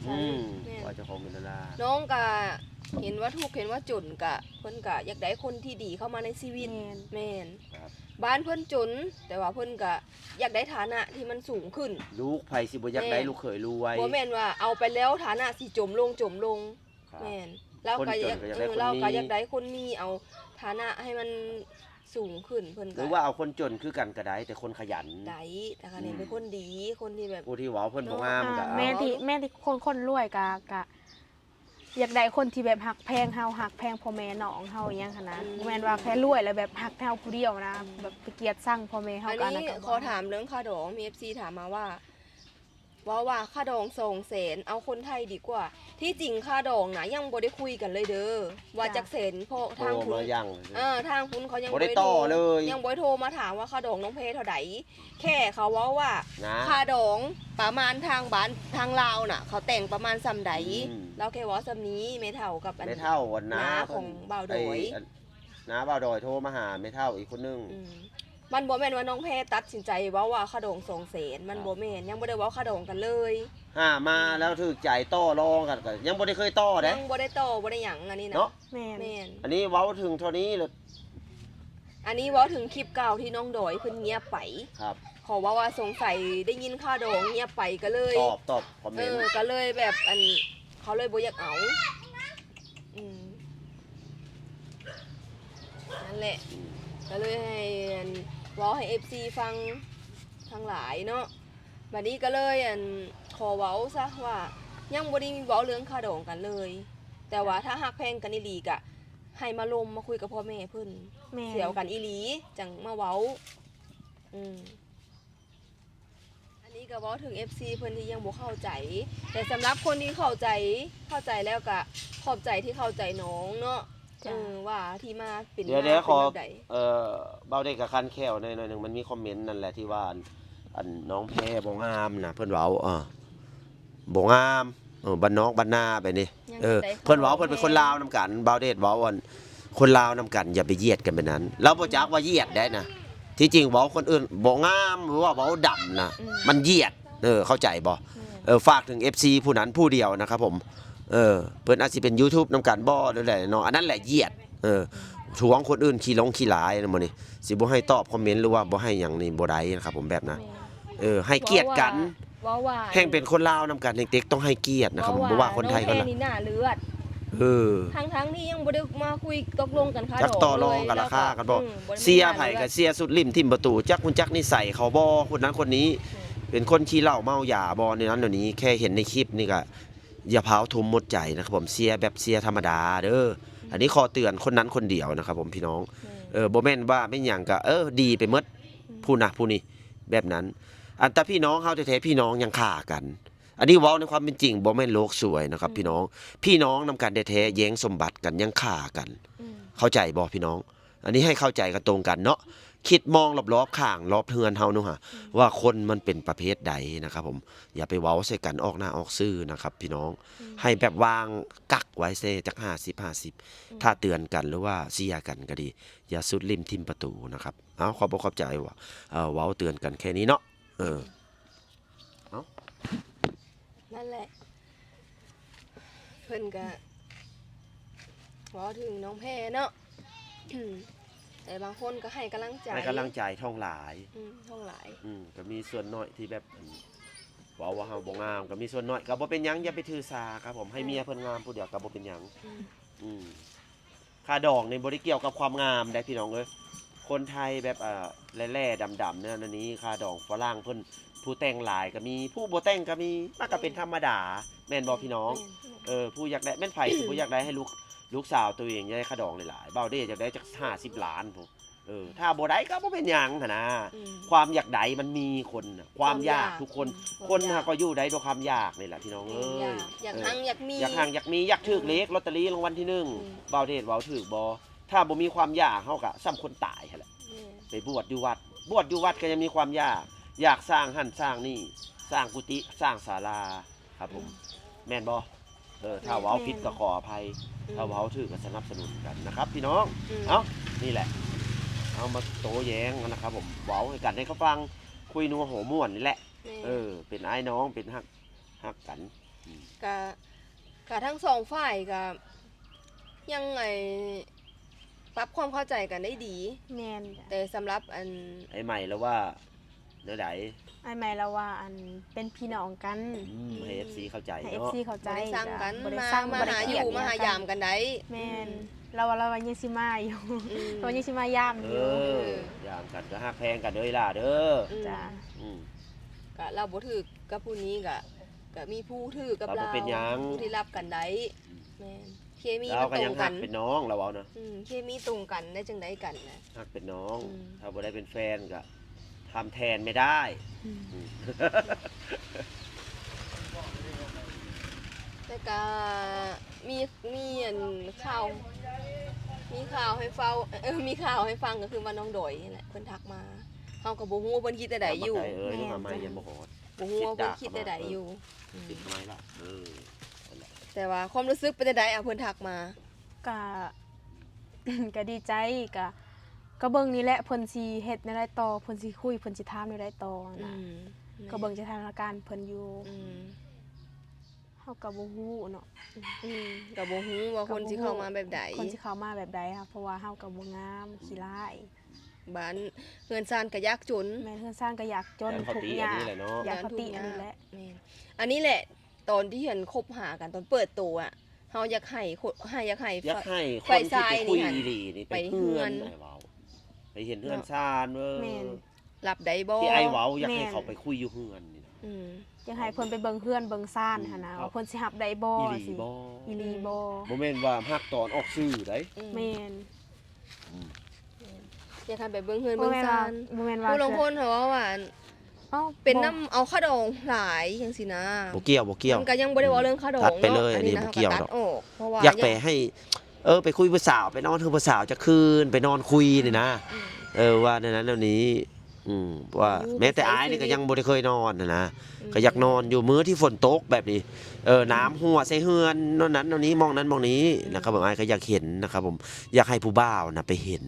ອືມ ແມ່ນ ວ່າເຈົ້າຂອງເປັນດາລາ ນ້ອງກະເຫັນວ່າທຸກ ເຫັນວ່າຈົນກະ ເພິ່ນກະຢາກໄດ້ຄົນທີ່ດີເຂົ້າມາໃນຊີວິດ ແມ່ນ ແມ່ນ ບ້ານເພິ່ນຈົນ ແຕ່ວ່າເພິ່ນກະຢາກໄດ້ຖານະທີ່ມັນສູງຂຶ້ນ ລູກໃຜຊິບໍ່ຢາກໄດ້ ແມ່ນ ລູກເຂີຍລວຍ ບໍ່ແມ່ນວ່າເອົາໄປແລ້ວຖານະຊິຈົມລົງ ຈົມລົງ ແມ່ນ ລາວກໍຢາກ ເອີ ລາວກໍຢາກໄດ້ຄົນມີ ເອົາຖານະໃຫ້ມັນສູງຂຶ້ນ ເພິ່ນກໍ ຫຼືວ່າເອົາຄົນຈົນຄືກັນກໍໄດ້ ແຕ່ຄົນຂະຫຍັນ ໄດ້ ແຕ່ຄັນເຫັນເປັນຄົນດີ ອືມ ຄົນທີ່ແບບ ຜູ້ທີ່ເວົ້າເພິ່ນບໍ່ງາມກໍ ເນາະ ເອົາ ແມ່ນທີ່ ແມ່ນທີ່ຄົນ ຄົນລວຍກໍ ກໍ ຢາກໄດ້ຄົນທີ່ແບບຮັກແພງເຮົາ ຮັກແພງພໍ່ແມ່ນ້ອງເຮົາອີ່ຫຍັງຫັ້ນນະ ອືມ ບໍ່ແມ່ນວ່າແຄ່ລວຍແລ້ວແບບຮັກເຮົາຜູ້ດຽວນະ ອືມ ແບບໄປກຽດຊັງພໍ່ແມ່ເຮົາ ອັນນີ້ກໍອັນນັ້ນກໍ ຂໍຖາມເລື່ອງຄ່າດອງ ມີເອັຟຊີຖາມມາວ່າ ເວົ້າວ່າຄ່າດອງສອງແສນ ເອົາຄົນໄທດີກວ່າ. ທີ່ຈິງຄ່າດອງນະ ຍັງບໍ່ໄດ້ຄຸຍກັນເລີຍເດີ ວ່າ ຈ້ະ ຈັກແສນ ເພາະທາງພຸ້ນ ໂທມາຢ່າງ ເອີ ທາງພຸ້ນເຂົາຍັງບໍ່ໄດ້ ບໍ່ໄດ້ຕໍ່ເລີຍ ຍັງບໍ່ໄດ້ໂທມາຖາມວ່າຄ່າດອງນ້ອງແພເທົ່າໃດ. ແຄ່ເຂົາເວົ້າວ່າ ນະ ຄ່າດອງປະມານທາງບ້ານທາງລາວນະ ເຂົາແຕ່ງປະມານສ່ຳໃດ ອືມ ລາວແຄ່ເວົ້າສ່ຳນີ້ ແມ່ເຖົ້າກັບອັນ ແມ່ເຖົ້າອັນນ້າ ນ້າຂອງ ເພິ່ນ ບ່າວດອຍ ໄອ້ອັນ ນ້າບ່າວດອຍໂທມາຫາແມ່ເຖົ້າອີກຄົນໜຶ່ງ ອືມ ມັນບໍ່ແມ່ນວ່ານ້ອງແພຕັດສິນໃຈເວົ້າວ່າຄ່າດອງສອງແສນ ມັນ ອ່າ ບໍ່ແມ່ນ ຍັງບໍ່ໄດ້ເວົ້າຄ່າດອງກັນເລີຍ ຫາມາ ອືມ ແລ້ວຖືກໃຈຕໍ່ລອງກັນ ກໍຍັງບໍ່ໄດ້ເຄີຍຕໍ່ເດ້ ຍັງບໍ່ໄດ້ຕໍ່ ບໍ່ໄດ້ຫຍັງອັນນີ້ນະ ເນາະ ແມ່ນ ແມ່ນ ອັນນີ້ເວົ້າເຖິງເທົ່ານີ້ແລ້ວ ອັນນີ້ເວົ້າເຖິງຄລິບເກົ່າທີ່ນ້ອງດອຍເພິ່ນງຽບໄປ ຄັບ ເຂົາເວົ້າວ່າສົງໄສໄດ້ຍິນຂ່າວດອງງຽບໄປ ກໍເລີຍ ຕອບ ຕອບຄອມເມັນ ເອີ ກໍເລີຍແບບ ອັນ ເຂົາເລີຍບໍ່ຢາກເອົາ ອືມ ນັ້ນແຫຼະ ອືມ ກໍເລີຍໃຫ້ ອັນ ເວົ້າໃຫ້ເອັຟຊີຟັງທັງຫຼາຍເນາະ. ບັດນີ້ກໍເລີຍ ອັນ ຂໍເວົ້າຊະວ່າ ຍັງບໍ່ໄດ້ເວົ້າເລື່ອງຄ່າດອງກັນເລີຍ ແຕ່ວ່າ ຈ້ະ ຖ້າຮັກແພງກັນອີ່ຫຼີກະ ໃຫ້ມາລົມມາຄຸຍກັບພໍ່ແມ່ເພິ່ນ ແມ່ນ ສຽວກັນອີ່ຫຼີ ຈັ່ງມາເວົ້າ ອືມ ອັນນີ້ກໍເວົ້າເຖິງເອັຟຊີເພິ່ນທີ່ຍັງບໍ່ເຂົ້າໃຈ ແຕ່ສຳລັບຄົນທີ່ເຂົ້າໃຈ ເຂົ້າໃຈແລ້ວກໍຂອບໃຈທີ່ເຂົ້າໃຈນ້ອງເນາະ ຈ້ະ ເອີ ວ່າທີ່ມາເປັນ ດຽວ ມາ ດຽວ ເປັນແບບໃດ ເອີ ເບົາເດັກກໍຄັນແຂ້ວໜ້ອຍໜຶ່ງ ມັນມີຄອມເມັນນັ້ນແຫຼະທີ່ວ່າ ອັນ ອັນ ນ້ອງແພບໍ່ງາມນະ ເພິ່ນເວົ້າ ເອີ ບໍ່ງາມ ເອີ ບ້ານນອກບ້ານນາໄປນີ້ ເອີ ເພິ່ນເວົ້າ ເພິ່ນເປັນຄົນລາວນຳກັນ ບ່າວເດດເວົ້າ ອັນ ຄົນລາວນຳກັນ ຢ່າໄປຢຽດກັນແບບນັ້ນ ລາວບໍ່ຈັກວ່າຢຽດໄດ້ນະ ທີ່ຈິງເວົ້າຄົນອື່ນບໍ່ງາມ ຫຼືວ່າເວົ້າດຳນະ ອືມ ມັນຢຽດ ເອີ ເຂົ້າໃຈບໍ່ ແມ່ນ ເອີ ຝາກເຖິງເອັຟຊີຜູ້ນັ້ນຜູ້ດຽວນະຄັບຜົມ ເອີ ເພິ່ນອາດຊິເປັນຢູທູບນຳກັນບໍ່ ຫຼືໃດເນາະ ອັນນັ້ນແຫຼະຢຽດ ເອີ ທວງຄົນອື່ນຂີ້ຫຼົງຂີ້ຫຼາຍນະມື້ນີ້ ຊິບໍ່ໃຫ້ຕອບຄອມເມັນ ຫຼືວ່າບໍ່ໃຫ້ຫຍັງນີ້ບໍ່ໄດ້ນະຄັບຜົມ ແບບນະ ແມ່ນ ເອີ ໃຫ້ກຽດກັນ ເວົ້າວ່າ ເວົ້າວ່າ ແຮ່ງເປັນຄົນລາວນຳກັນ ແຮ່ງເຕັກຕ້ອງໃຫ້ກຽດນະຄັບ ບໍ່ວ່າຄົນໄທຄົນລາວ ນ້ອງແພນີ້ໜ້າເລືອດ ເອີ ທັງໆທີ່ຍັງບໍ່ໄດ້ມາຄຸຍຕົກລົງກັນຄ່າ ຈັກຕໍ່ລອງກັນລາຄາກັນບໍ່ ອືມ ບໍ່ໄດ້ ເຊຍໃຜກໍເຊຍສຸດລິ້ມຖິ້ມປະຕູ ຈັກຮູ້ຈັກນິໄສເຂົາບໍ່ ຄົນນັ້ນຄົນນີ້ ອືມ ເປັນຄົນຂີ້ເຫຼົ້າເມົາຢາບໍ່ ແນວນັ້ນແນວນີ້ ແຄ່ເຫັນໃນຄລິບນີ້ກໍ ຢ່າພາວທຸ່ມໝົດໃຈນະຄັບຜົມ ເຊຍແບບເຊຍທຳມະດາເດີ ອືມ ອັນນີ້ຂໍເຕືອນຄົນນັ້ນຄົນດຽວນະຄັບຜົມ ພີ່ນ້ອງ ແມ່ນ ເອີ ບໍ່ແມ່ນວ່າແມ່ນຫຍັງກະ ເອີ ດີໄປໝົດ ອືມ ຜູ້ນະຜູ້ນີ້ ແບບນັ້ນ ອັນຕາພີ່ນ້ອງເຮົາແທ້ໆ ພີ່ນ້ອງຍັງຂ້າກັນ ອັນນີ້ເວົ້າໃນຄວາມເປັນຈິງ ບໍ່ແມ່ນໂລກສວຍນະຄັບ ອືມ ພີ່ນ້ອງ ພີ່ນ້ອງນຳກັນແທ້ໆ ແຍ່ງສົມບັດກັນ ຍັງຂ້າກັນ ອືມ ເຂົ້າໃຈບໍ່ພີ່ນ້ອງ? ອັນນີ້ໃຫ້ເຂົ້າໃຈກັນຕົງກັນເນາະ ຄິດມອງລອບໆຂ້າງລອບເຮືອນເຮົາເນາະ ອືມ ວ່າຄົນມັນເປັນປະເພດໃດນະຄັບຜົມ ຢ່າໄປເວົ້າໃສ່ກັນອອກໜ້າອອກຊື່ນະຄັບພີ່ນ້ອງ ອືມ ໃຫ້ແບບວ່າງກັກໄວ້ເຊຈັກຫ້າສິບຫ້າສິບ ອືມ ຖ້າເຕືອນກັນ ຫຼືວ່າເຊຍກັນກໍດີ ຢ່າສຸດລິ້ມຖິ້ມປະຕູນະຄັບ ເອົາ ຂອບອົກຂອບໃຈ ເວົ້າເຕືອນກັນແຄ່ນີ້ເນາະ ເອີ ເອົ້າ ນັ້ນແຫຼະ ເພິ່ນກະເວົ້າເຖິງນ້ອງແພເນາະ ແຕ່ບາງຄົນກໍໃຫ້ກຳລັງໃຈ ໃຫ້ກຳລັງໃຈທ້ອງຫຼາຍ ອືມ ທ້ອງຫຼາຍ ອືມ ກໍມີສ່ວນໜ້ອຍທີ່ແບບ ເວົ້າວ່າເຮົາບໍ່ງາມ ກໍມີສ່ວນໜ້ອຍ ກໍບໍ່ເປັນຫຍັງ ຢ່າໄປຖືສາຄັບຜົມ ໃຫ້ເມຍເພິ່ນງາມຜູ້ດຽວກໍບໍ່ເປັນຫຍັງ ອືມ ອືມ ຄ່າດອງນີ້ບໍ່ໄດ້ກ່ຽວກັບຄວາມງາມໃດ໋ພີ່ນ້ອງເອີຍ ຄົນໄທແບບ ເອ່ອ ແຫຼ້ໆດຳໆນັ້ນນີ້ ຄ່າດອງຝຣັ່ງເພິ່ນ ຜູ້ແຕ່ງຫຼາຍກໍມີ ຜູ້ບໍ່ແຕ່ງກໍມີ ມັນກໍເປັນ ແມ່ນ ທຳມະດາ ແມ່ນບໍ່ ອືມ ພີ່ນ້ອງ ແມ່ນ ເອີ ຜູ້ຢາກໄດ້ ແມ່ນໃຜຊິບໍ່ຢາກໄດ້ໃຫ້ລູກ ລູກສາວຕົວເອງຢາກໄດ້ຄ່າດອງຫຼາຍໆ ບ່າວເດດຢາກໄດ້ຈັກຫ້າສິບລ້ານພຸ້ນ ເອີ ຖ້າບໍ່ໄດ້ກໍບໍ່ເປັນຫຍັງຫັ້ນນະ ອືມ ຄວາມຢາກໄດ້ມັນມີຄົນນະ ຄວາມຢາກ ຄວາມຢາກ ທຸກຄົນ ອືມ ຄົນເຮົາກໍຢູ່ໄດ້ດ້ວຍຄວາມຢາກນີ້ແຫຼະພີ່ນ້ອງເອີຍ ຢາກ ເອີ ຢາກຮັ່ງຢາກມີ ຢາກຮັ່ງຢາກມີ ຢາກຖືກເລກ ອືມ ລອດເຕີຣີລາງວັນທີໜຶ່ງ ອືມ ບ່າວເດດເວົ້າຖືກບໍ່? ຖ້າບໍ່ມີຄວາມຢາກ ເຮົາກໍສ່ຳຄົນຕາຍຫັ້ນແຫຼະ ແມ່ນ ໄປບວດຢູ່ວັດ ບວດຢູ່ວັດກໍຍັງມີຄວາມຢາກ ຢາກສ້າງຫັ້ນສ້າງນີ້ ສ້າງກຸຕິ ສ້າງສາລາ ຄັບຜົມ ອືມ ແມ່ນບໍ່? ເອີ ຖ້າເວົ້າຜິດກໍຂໍອະໄພ ອືມ ຖ້າເວົ້າຖືກກໍສະໜັບສະໜູນກັນນະຄັບພີ່ນ້ອງ ອືມ ເອົ້າ ນີ້ແຫຼະ ເອົາມາໂຕ້ແຍ້ງນະຄັບຜົມ ເວົ້າໃຫ້ກັນໃຫ້ເຂົາຟັງ ຄຸຍນົວຫົວມ່ວນນີ້ແຫຼະ ແມ່ນ ເອີ ເປັນອ້າຍນ້ອງ ເປັນຮັກ ຮັກກັນ ອືມ ກະ ກະທັງສອງຝ່າຍກະຍັງ ໄອ້ ປັບຄວາມເຂົ້າໃຈກັນໄດ້ດີ ແມ່ນ ແຕ່ສຳລັບອັນ ອ້າຍໃໝ່ລະວ່າແນວໃດ? ອ້າຍໃໝ່ລະວ່າ ອັນ ເປັນພີ່ນ້ອງກັນ ອືມ ໃຫ້ເອັຟຊີເຂົ້າໃຈ ໃຫ້ເອັຟຊີເຂົ້າໃຈ ບໍ່ໄດ້ຊັງກັນ ບໍ່ໄດ້ຊັງ ມາ ມາຫາຢູ່ ມາຫາຢາມກັນໄດ້ ແມ່ນ ອືມ ລະວ່າ ລະວ່າຍັງຊິມາຢູ່ ອືມ ລະວ່າຍັງຊິມາຢາມຢູ່ ເອີ ຢາມກັນກໍຮັກແພງກັນເດີຫຼ້າເດີ ອືມ ຈ້າ ອືມ ກະລາວບໍ່ຖືກກັບຜູ້ນີ້ກະ ກະມີຜູ້ຖືກກັບລາວ ກໍບໍ່ເປັນຫຍັງ ຜູ້ທີ່ຮັບກັນໄດ້ ອືມ ແມ່ນ ເຄມີມັນຕົງກັນ ລາວກໍຍັງຮັກເປັນນ້ອງ ລາວເວົ້ານະ ອືມ ເຄມີຕົງກັນ ໄດ້ຈັ່ງໃດກັນນະ ຮັກເປັນນ້ອງ ອືມ ຖ້າບໍ່ໄດ້ເປັນແຟນກໍທຳແທນໄມ່ໄດ້ ອືມ ອືມ ແລ້ວກໍມີ ມີອັນຂ່າວ ມີຂ່າວໃຫ້ເຝົ້າ ເອີ ມີຂ່າວໃຫ້ຟັງ ກໍຄືວ່ານ້ອງດອຍນີ້ແຫຼະ ເພິ່ນທັກມາ ເຮົາກໍບໍ່ຮູ້ວ່າເພິ່ນຄິດແນວໃດຢູ່ ເອີ ແມ່ນ ຫາໄມ້ຍັງບໍ່ຮອດ ບໍ່ຮູ້ວ່າເພິ່ນຄິດແນວໃດຢູ່ ອືມ ຕິດໄມ້ລະ ເອີ ນັ້ນແຫຼະ ແຕ່ວ່າຄວາມຮູ້ສຶກເປັນຈັ່ງໃດ ອາ ເພິ່ນທັກມາ? ກະ ກະດີໃຈ ກະ ກະເບິ່ງນີ້ແຫຼະ ເພິ່ນຊິເຮັດແນວໃດຕໍ່ ເພິ່ນຊິຄຸຍ ເພິ່ນຊິຖາມແນວໃດຕໍ່ນະ ອືມ ກະເບິ່ງສະຖານະການເພິ່ນຢູ່ ອືມ ເຮົາກະບໍ່ຮູ້ເນາະ ອືມ ກະບໍ່ຮູ້ວ່າຄົນຊິເຂົ້າມາແບບໃດ ຄົນຊິເຂົ້າມາແບບໃດ ເພາະວ່າເຮົາກະບໍ່ງາມ ອືມ ຂີ້ລ້າຍ ບ້ານເຮືອນຊານກະຍາກຈົນ ແມ່ນ ເຮືອນຊານກະຍາກຈົນ ທຸກຍາກ ຢ້ານເຂົາຕິອັນນີ້ແຫຼະເນາະ ຢ້ານເຂົາຕິອັນນີ້ແຫຼະ ແມ່ນ ອັນນີ້ແຫຼະ ຕອນທີ່ເຫັນຄົບຫາກັນຕອນເປີດໂຕອະ ເຮົາຢາກໃຫ້ຄົນ ໃຫ້ ຢາກໃຫ້ ຢາກໃຫ້ຄົນທີ່ໄປຄຸຍອີ່ຫຼີນີ້ໄປເຮືອນ ໄປເຮືອນ ອ້າຍເວົ້າ ໄປເຫັນເຮືອນຊານ ເອີ ແມ່ນ ຮັບໄດ້ບໍ່ ທີ່ອ້າຍເວົ້າ ຢາກໃຫ້ເຂົາໄປຄຸຍຢູ່ເຮືອນນີ້ນະ ອືມ ຢາກໃຫ້ເພິ່ນໄປເບິ່ງເຮືອນເບິ່ງຊານຫັ້ນນະ ອືມ ວ່າເພິ່ນຊິຮັບໄດ້ບໍ່ ອີ່ຫຼີບໍ່ ອີ່ຫຼີບໍ່ ບໍ່ແມ່ນວ່າຮັກຕອນອອກສື່ໃດ ອືມ ແມ່ນ ອືມ ຢາກໃຫ້ໄປເບິ່ງເຮືອນເບິ່ງຊານ ບໍ່ແມ່ນວ່າ ຜູ້ລາງຄົນເຂົາເວົ້າວ່າ ເອົ້າ ເປັນນຳເອົາຄ່າດອງຫຼາຍຈັ່ງຊີ້ນະ ບໍ່ກ່ຽວ ບໍ່ກ່ຽວ ມັນກໍຍັງບໍ່ໄດ້ເວົ້າເລື່ອງຄ່າດອງເນາະ ຕັດໄປເລີຍ ອັນນີ້ນະ ບໍ່ກ່ຽວດອກ ເພາະວ່າຢາກໄປໃຫ້ ເອີ ໄປຄຸຍຜູ້ສາວ ໄປນອນເຮືອນຜູ້ສາວຈັກຄືນ ໄປນອນຄຸຍນີ້ນະ ອືມ ເອີ ວ່າແນວນັ້ນແນວນີ້ ອືມ ວ່າແມ້ແຕ່ອ້າຍນີ້ກໍຍັງບໍ່ໄດ້ເຄີຍນອນຫັ້ນນະ ອືມ ກໍຢາກນອນຢູ່ມື້ທີ່ຝົນຕົກແບບນີ້ ເອີ ອືມ ນ້ຳຮົ່ວໃສ່ເຮືອນ ແນວນັ້ນແນວນີ້ ໝ່ອງນັ້ນໝ່ອງນີ້ ອືມ ນະຄັບ ອ້າຍກໍຢາກເຫັນນະຄັບຜົມ ຢາກໃຫ້ຜູ້ບ່າວນະໄປເຫັນ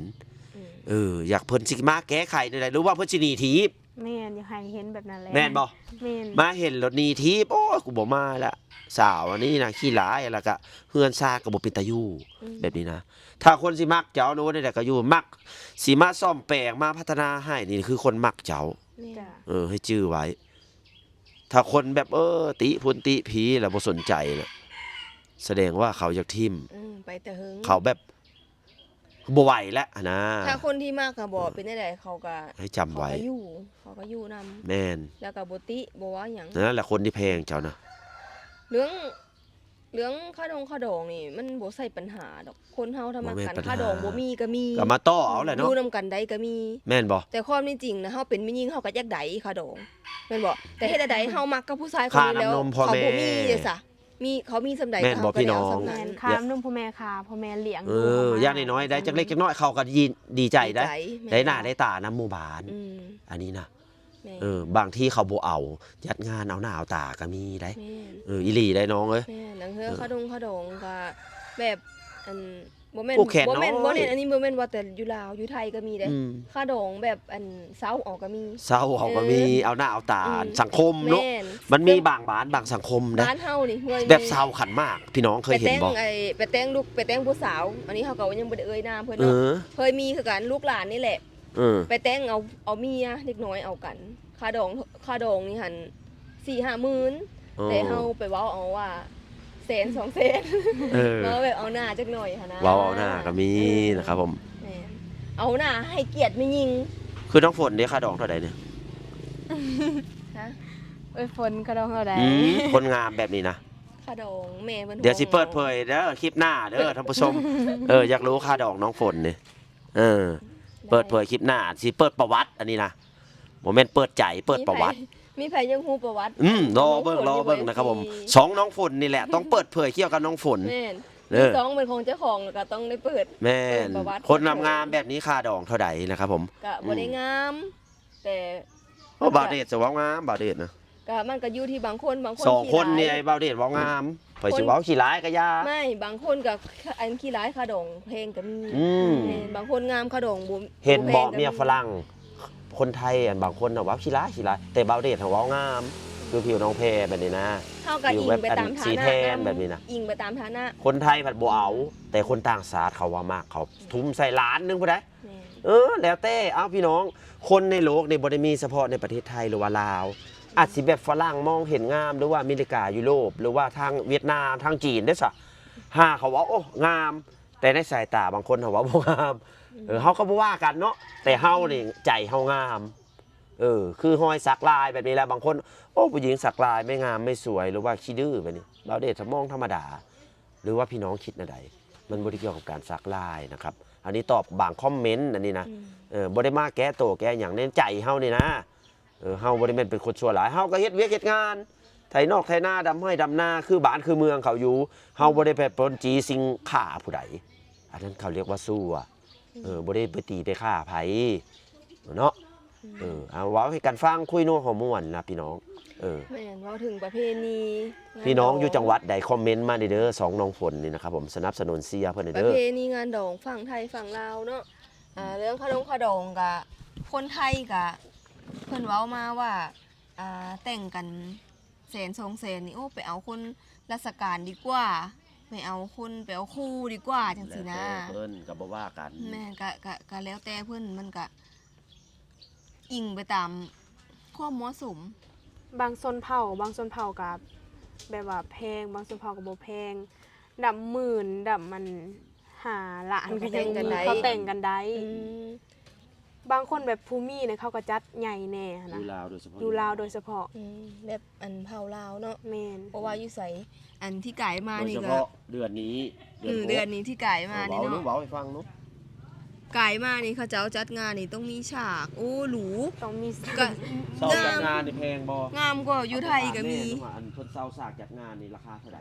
ອືມ ເອີ ຢາກເພິ່ນຊິມາແກ້ໄຂແນວໃດ ຫຼືວ່າເພິ່ນຊິໜີຖີບ ແມ່ນ ຢາກໃຫ້ເຫັນແບບນັ້ນແຫຼະ ແມ່ນບໍ່? ແມ່ນ ມາເຫັນໂລດໜີຖີບ ໂອ້ຍ ກູບໍ່ມາລະ ສາວອັນນີ້ນະຂີ້ຮ້າຍ ແລ້ວກະເຮືອນຊານກໍບໍ່ເປັນຕາຢູ່ ອືມ ແບບນີ້ນະ ຖ້າຄົນຊິມັກເຈົ້າ ໂອ້ ແນວໃດກໍຢູ່ ມັກ ຊິມາສ້ອມແປງ ມາພັດທະນາໃຫ້ນີ້ ຄືຄົນມັກເຈົ້າ ແມ່ນ ເອີ ໃຫ້ຈື່ໄວ້ ຖ້າຄົນແບບ ເອີ ຕິພຸ້ນຕິພີ ແລ້ວບໍ່ສົນໃຈນະ ສະແດງວ່າເຂົາຢາກຖິ້ມ ອືມ ໄປແຕ່ເຫິງ ເຂົາແບບ ບໍ່ໄຫວແລ້ວຫັ້ນນະ ຖ້າຄົນທີ່ມັກຫັ້ນບໍ່ ເອີ ເປັນຈັ່ງໃດເຂົາກໍໃຫ້ຈຳໄວ້ ເຂົາກໍຢູ່ ເຂົາກໍຢູ່ນຳ ແມ່ນ ແລ້ວກໍບໍ່ຕິບໍ່ວ່າຫຍັງ ນັ້ນແຫຼະຄົນທີ່ແພງເຈົ້ານະ ເລື່ອງ ເລື່ອງຄ່າດົງຄ່າດອງນີ້ມັນບໍ່ໃຊ່ປັນຫາດອກ ຄົນເຮົາຖ້າມັກກັນ ຄ່າດອງບໍ່ມີກໍມີ ກໍມາຕໍ່ເອົາແຫຼະເນາະ ຢູ່ນຳກັນໄດ້ກໍມີ ແມ່ນບໍ່? ແຕ່ຄວາມເປັນຈິງນະ ເຮົາເປັນແມ່ຍິງເຮົາກໍຢາກໄດ້ຄ່າດອງ ແມ່ນບໍ່? ແຕ່ເຮັດແນວໃດເຮົາມັກກັບຜູ້ຊາຍຄົນນີ້ແລ້ວ ຄ່ານ້ຳນົມພໍ່ແມ່ ເຂົາບໍ່ມີເດ້ຊະ ມີ ເຂົາມີສ່ຳໃດ ແມ່ນບໍ່ພີ່ນ້ອງ? ແມ່ນ ຄ່ານຳນົມພໍ່ແມ່ ຄ່າພໍ່ແມ່ລ້ຽງດູ ເອີ ຢ່າງໜ້ອຍໆໄດ້ຈັກເລັກຈັກນ້ອຍ ເຂົາກໍຍິນ ດີໃຈໄດ໋ ໄດ້ໜ້າໄດ້ຕານຳໝູ່ບ້ານ ອືມ ອັນນີ້ນະ ແມ່ນ ເອີ ບາງທີເຂົາບໍ່ເອົາ ຈັດງານເອົາໜ້າເອົາຕາກໍມີໄດ໋ ແມ່ນ ເອີ ອີ່ຫຼີໄດ໋ນ້ອງເອີຍ ແມ່ນ ລາງເທື່ອ ເອີ ຄ່າດົງຄ່າດອງກໍແບບ ອັນ ບໍ່ແມ່ນ ບໍ່ແມ່ນ ບໍ່ແມ່ນ ອັນນີ້ບໍ່ແມ່ນວ່າແຕ່ຢູ່ລາວ ຢູ່ໄທກໍມີເດ້ ອືມ ຄ່າດອງແບບ ອັນ ເຊົ່າເອົາກໍມີ ເຊົ່າເອົາກໍມີ ເອີ ເອົາໜ້າເອົາຕາ ອືມ ສັງຄົມເນາະ ແມ່ນ ມັນມີບາງບ້ານບາງສັງຄົມເດ້ ບ້ານເຮົານີ້ເຄີຍມີ ແບບເຊົ່າຂັນໝາກ ພີ່ນ້ອງເຄີຍເຫັນບໍ່? ໄປແຕ່ງ ໄອ້ ໄປແຕ່ງລູກ ໄປແຕ່ງຜູ້ສາວ ອັນນີ້ເຮົາກໍຍັງບໍ່ໄດ້ເອີ່ຍນາມເພິ່ນເນາະ ເອີ ເຄີຍມີຄືກັນ ລູກຫຼານນີ້ແຫຼະ ເອີ ໄປແຕ່ງເອົາ ເອົາເມຍເດັກນ້ອຍເອົາກັນ ຄ່າດອງ ຄ່າດອງນີ້ຫັ້ນສີ່ຫ້າໝື່ນ ເອີ ແຕ່ເຮົາໄປເວົ້າເອົາວ່າແສນສອງແສນ ເອີ ເວົ້າແບບເອົາໜ້າຈັກໜ້ອຍຫັ້ນນະ ເວົ້າເອົາໜ້າກໍມີ ເອີ ນະຄັບຜົມ ແມ່ນ ເອົາໜ້າໃຫ້ກຽດແມ່ຍິງ ຄືນ້ອງຝົນເດ້ ຄ່າດອງເທົ່າໃດນີ້? ຮະ? ເອີຍ ຝົນ ຄ່າດອງເທົ່າໃດ? ອືມ ຄົນງາມແບບນີ້ນະ ຄ່າດອງແມ່ເພິ່ນ ດຽວຊິເປີດເຜີຍເດີ ຄລິບໜ້າເດີທ່ານຜູ້ຊົມ ເອີ ຢາກຮູ້ຄ່າດອງນ້ອງຝົນນີ້ ເອີ ເປີດເຜີຍຄລິບໜ້າ ຊິເປີດປະຫວັດ ອັນນີ້ນະ ບໍ່ແມ່ນເປີດໃຈ ເປີດປະຫວັດ ມີໃຜ ມີໃຜຢາກຮູ້ປະຫວັດ ອືມ ລໍເບິ່ງ ລໍເບິ່ງນະຄັບຜົມ ຊ່ອງນ້ອງຝົນນີ້ແຫຼະ ຕ້ອງເປີດເຜີຍກ່ຽວກັບນ້ອງຝົນ ແມ່ນ ເອີ ຊ່ອງເປັນຂອງເຈົ້າຂອງ ແລ້ວກໍຕ້ອງໄດ້ເປີດ ແມ່ນ ເປີດປະຫວັດ ຄົນງາມໆແບບນີ້ຄ່າດອງເທົ່າໃດນະຄັບຜົມ ກໍບໍ່ໄດ້ງາມ ອືມ ແຕ່ ໂອ້ ບ່າວເດດຈະເວົ້າງາມ ບ່າວເດດນະ ກໍມັນກໍຢູ່ທີ່ບາງຄົນ ບາງຄົນ ສອງຄົນນີ້ ຂີ້ຮ້າຍ ອ້າຍບ່າວເດດເວົ້າງາມ ຂ້ອຍຊິເວົ້າຂີ້ຮ້າຍກໍຢ່າ ໄມ່ ບາງຄົນກໍ ອັນ ຂີ້ຮ້າຍຄ່າດອງແພງກໍມີ ອືມ ແມ່ນ ບາງຄົນງາມຄ່າດອງບໍ່ເຫັນບໍ່ ບໍ່ແພງກໍມີ ເມຍຝຣັ່ງ ຄົນໄທ ອັນ ບາງຄົນນະເວົ້າຂີ້ຮ້າຍ ຂີ້ຮ້າຍ ແຕ່ບ່າວເດດຫັ້ນເວົ້າງາມ ຄືຜິວນ້ອງແພແບບນີ້ນະ ເຮົາກໍອີງໄປຕາມຖານະ ຜິວແບບອັນສີແທນແບບນີ້ນະ ອີງໄປຕາມຖານະ ຄົນໄທພັດບໍ່ເອົາ ແຕ່ຄົນຕ່າງຊາດເຂົາວ່າມັກ ເຂົາທຸ່ມໃສ່ລ້ານໜຶ່ງພຸ້ນໃດ ແມ່ນ ເອີ ແລ້ວແຕ່ ເອົ້າ ພີ່ນ້ອງ ຄົນໃນໂລກນີ້ບໍ່ໄດ້ມີສະເພາະໃນປະເທດໄທ ຫຼືວ່າລາວ ອາດຊິແບບຝຣັ່ງມອງເຫັນງາມ ຫຼືວ່າອາເມລິກາ ຢູໂຣບ ຫຼືວ່າທາງຫວຽດນາມ ທາງຈີນເດ້ຊະ ຫາເຂົາເວົ້າ ໂອ້ ງາມ ແຕ່ໃນສາຍຕາບາງຄົນເຮົາເວົ້າບໍ່ງາມ ເອີ ເຮົາກໍບໍ່ວ່າກັນເນາະ ແຕ່ເຮົານີ້ໃຈເຮົາງາມ ເອີ ຄືຮອຍສັກລາຍແບບນີ້ແຫຼະ ບາງຄົນ ໂອ້ ຜູ້ຍິງສັກລາຍໄມ່ງາມໄມ່ສວຍ ຫຼືວ່າຂີ້ດື້ແບບນີ້ ບ່າວເດດສະມອງທຳມະດາ ຫຼືວ່າພີ່ນ້ອງຄິດແນວໃດ? ມັນບໍ່ໄດ້ກ່ຽວກັບການສັກຫຼາຍນະຄັບ. ອັນນີ້ຕອບບາງຄອມເມັນ ອັນນີ້ນະ. ອືມ ເອີ ບໍ່ໄດ້ມາແກ້ໂຕແກ້ຫຍັງໃນໃຈເຮົານີ້ນະ. ເອີ ເຮົາບໍ່ໄດ້ແມ່ນເປັນຄົນຊົ່ວຮ້າຍ. ເຮົາກໍເຮັດວຽກເຮັດງານ ໄຖນອກໄຖນາ ດຳໄຮ່ດຳນາ ຄືບ້ານຄືເມືອງເຂົາຢູ່. ເຮົາບໍ່ໄດ້ໄປປົນຈີຊິງຂ້າຜູ້ໃດ. ອັນນັ້ນເຂົາຮຽກວ່າຊົ່ວ. ອືມ ເອີ ບໍ່ໄດ້ໄປຕີໄປຂ້າໃຜເນາະ. ອືມ ເອີ ເອົາ ເວົ້າໃຫ້ກັນຟັງ ຄຸຍນົວຫົວມ່ວນນະພີ່ນ້ອງ. ເອີ ແມ່ນ ເວົ້າເຖິງປະເພນີ ພີ່ນ້ອງຢູ່ຈັງຫວັດໃດ ຄອມເມັນມາເດີ ຊ່ອງນ້ອງຝົນນີ້ນະຄັບຜົມ ສະໜັບສະໜູນເຊຍເພິ່ນເດີ. ປະເພນີງານດອງຝັ່ງໄທຝັ່ງລາວເນາະ. ອ່າ ເລື່ອງຂະດົງຂະດອງກະ ຄົນໄທກະ ເພິ່ນເວົ້າມາວ່າ ອ່າ ແຕ່ງກັນແສນສອງແສນນີ້ ໂອ້ ໄປເອົາຄົນລາຊະການດີກວ່າ ໄປເອົາຄົນ ໄປເອົາຄູດີກວ່າ ຈັ່ງຊີ້ນະ. ແລ້ວແຕ່ເພິ່ນ ກໍບໍ່ວ່າກັນ. ແມ່ນ ກະ ກະ ກະແລ້ວແຕ່ເພິ່ນ ມັນກະອີງໄປຕາມຄວາມເໝາະສົມ. ບາງຊົນເຜົ່າ ບາງຊົນເຜົ່າກໍແບບວ່າແພງ ບາງຊົນເຜົ່າກໍບໍ່ແພງ. ດຳໝື່ນ ດຳອັນ ຫ້າລ້ານ ເຂົາກໍຍັງມີ ເຂົາແຕ່ງກັນໄດ້. ອືມ ບາງຄົນແບບຜູ້ມີນະ ເຂົາກໍຈັດໃຫຍ່ແດ່ຫັ້ນນະ. ຢູ່ລາວໂດຍສະເພາະ ຢູ່ລາວໂດຍສະເພາະ. ອືມ ແບບອັນເຜົ່າລາວເນາະ. ແມ່ນ ເພາະວ່າຢູ່ໃສ ອັນທີ່ກາຍມານີ້ກໍ ໂດຍສະເພາະເດືອນນີ້ ເດືອນ ເດືອນນີ້ທີ່ກາຍມານີ້ເນາະ. ເວົ້າ ເວົ້າໃຫ້ຟັງເນາະ. ກາຍມານີ້ເຂົາເຈົ້າຈັດງານນີ້ຕ້ອງມີສາກ ໂອ້ ຫຼູ ຕ້ອງມີ ກໍ ເຊົ່າຈັດງານນີ້ແພງບໍ່? ງາມກວ່າຢູ່ໄທກໍມີ. ອັນເພິ່ນເຊົ່າສາກຈັດງານນີ້ລາຄາເທົ່າໃດ?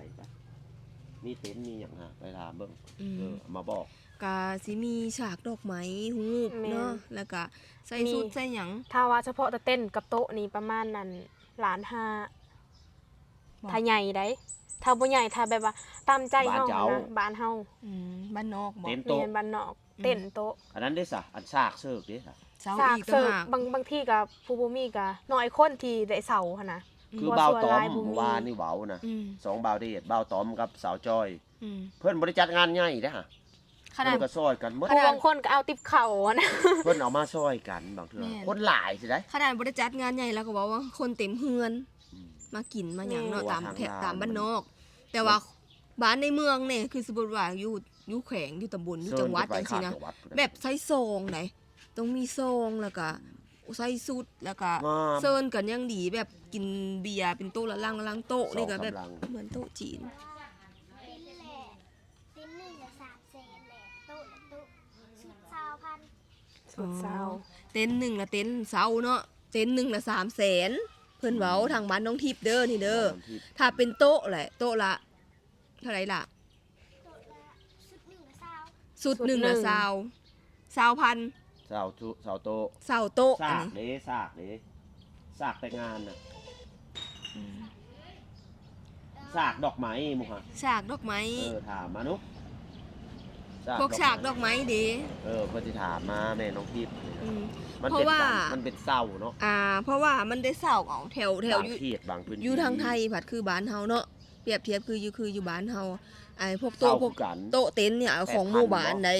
ມີເຕັນ ມີຫຍັງຫາ ໄປຖາມເບິ່ງ. ອືມ ເອີ ເອົາມາບອກ. ກະຊິມີສາກດອກໄມ້ ຮູບເນາະ. ແມ່ນ ແລ້ວກະໃສ່ຊຸດໃສ່ຫຍັງ. ຖ້າວ່າສະເພາະແຕ່ເຕັນກັບໂຕະນີ້ປະມານນັ້ນ ລ້ານຫ້າ ບໍ່? ຖ້າໃຫຍ່ໃດ໋ ຖ້າບໍ່ໃຫຍ່ ຖ້າແບບວ່າຕາມໃຈເຮົາຫັ້ນນະ ບ້ານເຮົາ. ອືມ ບ້ານນອກບໍ່? ເຕັນໂຕະ. ແມ່ນ ບ້ານນອກ. ອືມ ເຕັນໂຕະ. ອັນນັ້ນເດ້ສະ ອັນສາກເສີກເດ້ສະ? ເຊົາອີກຕ່າງຫາກ. ສາກເສີກ ບາງ ບາງທີກໍຜູ້ບໍ່ມີກໍໜ້ອຍຄົນທີ່ໄດ້ເຊົາຫັ້ນນະ. ອືມ ຄືບ່າວຕ້ອມ ເມື່ອວານນີ້ເວົ້ານະ. ອືມ ສອງບ່າວເດດ ບ່າວຕ້ອມກັບສາວຈ້ອຍ. ອືມ ເພິ່ນບໍ່ໄດ້ຈັດງານໃຫຍ່ເດ້ຫະ. ຂະໜາດ ເພິ່ນກໍຊ່ອຍກັນໝົດ. ຜູ້ບາງຄົນກໍເອົາຕິບເຂົ້າຫັ້ນນະ. ເພິ່ນເອົາມາຊ່ອຍກັນບາງເທື່ອ. ແມ່ນ ຄົນຫຼາຍຊິໄດ໋. ຂະໜາດບໍ່ໄດ້ຈັດງານໃຫຍ່ ລາວກໍເວົ້າວ່າຄົນເຕັມເຮືອນ. ອືມ ມາກິນມາຫຍັງເນາະ. ແມ່ນ ຕາມແຖບ ຕາມບ້ານນອກ. ແຕ່ວ່າ ມັນ ບ້ານໃນເມືອງນີ້ ຄືສົມມຸດວ່າຢູ່ ຢູ່ແຂວງ ຢູ່ຕຳບົນ ຢູ່ຈັງຫວັດຈັ່ງຊີ້ນະ ແບບໃສ່ຊອງໃດ໋ ຕ້ອງມີຊອງ ແລ້ວກະໃສ່ຊຸດ ແລ້ວກະເຊີນກັນຢ່າງດີ ແບບກິນເບຍເປັນໂຕະລະລັງ ລະລັງໂຕະນີ້ກະແບບເໝືອນໂຕະຈີນ. ເຕັນໜຶ່ງລະສາມແສນແຫຼະ ໂຕະ ໂຕະ ຊຸດຊາວພັນ. ຊຸດຊາວ ອໍ ເຕັນໜຶ່ງລະເຕັນເຊົາເນາະ ເຕັນໜຶ່ງລະສາມແສນ ເພິ່ນເວົ້າ ອືມ ທາງບ້ານນ້ອງທິບເດີ ນີ້ເດີ. ບ້ານນ້ອງທິບ ຖ້າເປັນໂຕະແຫຼະ ໂຕະລະ ເທົ່າໃດລະ? ໂຕະລະ ຊຸດໜຶ່ງລະຊາວ ຊຸດໜຶ່ງລະຊາວ ຊາວພັນ ຊາວໂຕະ ຊາວໂຕະ ຊາວໂຕະ. ສາກເດ້ ສາກເດ້ ສາກແຕ່ງງານນະ. ອືມ ສາກດອກໄມ້ໝູ່ຫັ້ນ ສາກດອກໄມ້. ເອີ ຖາມມາດູ ພວກສາກດອກໄມ້ເດ້. ເອີ ເພິ່ນຊິຖາມມາແມ່ນ້ອງທິບ. ອືມ ມັນເປັນ ເພາະວ່າ ມັນເປັນເສົາເນາະ. ອ່າ ເພາະວ່າມັນໄດ້ເສົາເອົາແຖວ ແຖວຢູ່ ບາງເຂດບາງພື້ນທີ່ ຢູ່ທາງໄທພັດຄືບ້ານເຮົາເນາະ. ປຽບທຽບຄືຢູ່ ຄືຢູ່ບ້ານເຮົາ ໄອ້ພວກໂຕະ ພວກໂຕະເຕັນນີ້ເອົາຂອງໝູ່ບ້ານໃດ໋.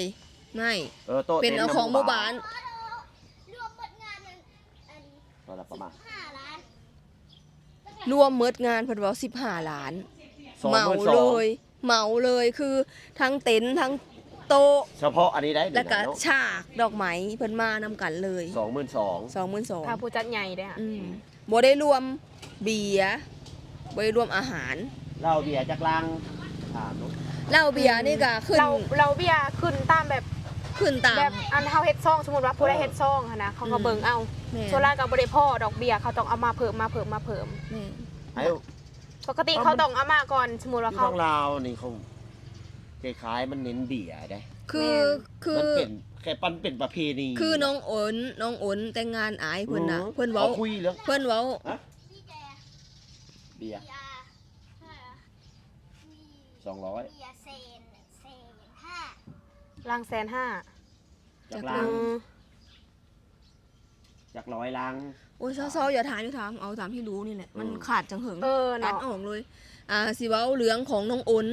ແປດພັນບໍ່? ໄດ້ ເອີ ໂຕະເຕັນ ເປັນເອົາຂອງໝູ່ບ້ານ. ລວມໝົດງານນັ້ນ ອັນ ໂຕລະປະມານ ສິບຫ້າລ້ານ ລວມໝົດງານເພິ່ນເວົ້າສິບຫ້າລ້ານ ສອງໝື່ນສອງ ເໝົາເລີຍ ເໝົາເລີຍ ຄືທັງເຕັນ ທັງໂຕະ ສະເພາະອັນນີ້ໄດ້ ແລ້ວກະ ເນາະ ສາກດອກໄມ້ ເພິ່ນມານຳກັນເລີຍ ສອງໝື່ນສອງ ສອງໝື່ນສອງ ຖ້າຜູ້ຈັດໃຫຍ່ເດ້. ອືມ ບໍ່ໄດ້ລວມເບຍ ບໍ່ໄດ້ລວມອາຫານ. ເຫຼົ້າເບຍຈັກລັງ? ຖາມເນາະ. ເຫຼົ້າເບຍນີ້ກະຂຶ້ນ ເຫຼົ້າ ເຫຼົ້າເບຍຂຶ້ນຕາມແບບ ຂຶ້ນຕາມແບບອັນເຮົາເຮັດຊອງ ສົມມຸດວ່າຜູ້ໃດເຮັດຊອງຫັ້ນນະ ເອີ ເຂົາກໍເບິ່ງເອົາ. ອືມ ແມ່ນ ສ່ວນຫຼາຍກໍບໍ່ໄດ້ພໍດອກເບຍ ເຂົາຕ້ອງເອົາມາເພີ່ມ ມາເພີ່ມ ມາເພີ່ມ. ແມ່ນ ເອົາ ປົກກະຕິເຂົາຕ້ອງເອົາມາກ່ອນ ສົມມຸດວ່າເຂົາ ຢູ່ທາງລາວນີ້ເຂົາ ຄ້າຍໆມັນເນັ້ນເບຍເດ້. ຄື ແມ່ນ ຄື ມັນເປັນ ແຄ່ປັນເປັນປະເພນີ ຄືນ້ອງໂອນ ນ້ອງໂອນແຕ່ງງານອ້າຍເພິ່ນນະ ເອີ ເພິ່ນເວົ້າ ເຂົາຄຸຍເລື່ອງ ເພິ່ນເວົ້າ ຮະ ເບຍ ສອງຮ້ອຍ ເບຍແສນ ແສນຫ້າ ລັງແສນຫ້າ ຈັກລັງ ຈັກລັງ ອືມ ຈັກຮ້ອຍລັງ. ໂອ້ຍ ເຊົາໆ ຢ່າຖາມ ຢ່າຖາມ ເອົາຕາມທີ່ຮູ້ນີ້ແຫຼະ ມັນ ອືມ ຂາດຈັ່ງເຫິງ ເອີ ຕັດອອກເລີຍ. ອ່າ ຊິເວົ້າເລື່ອງຂອງນ້ອງໂອນ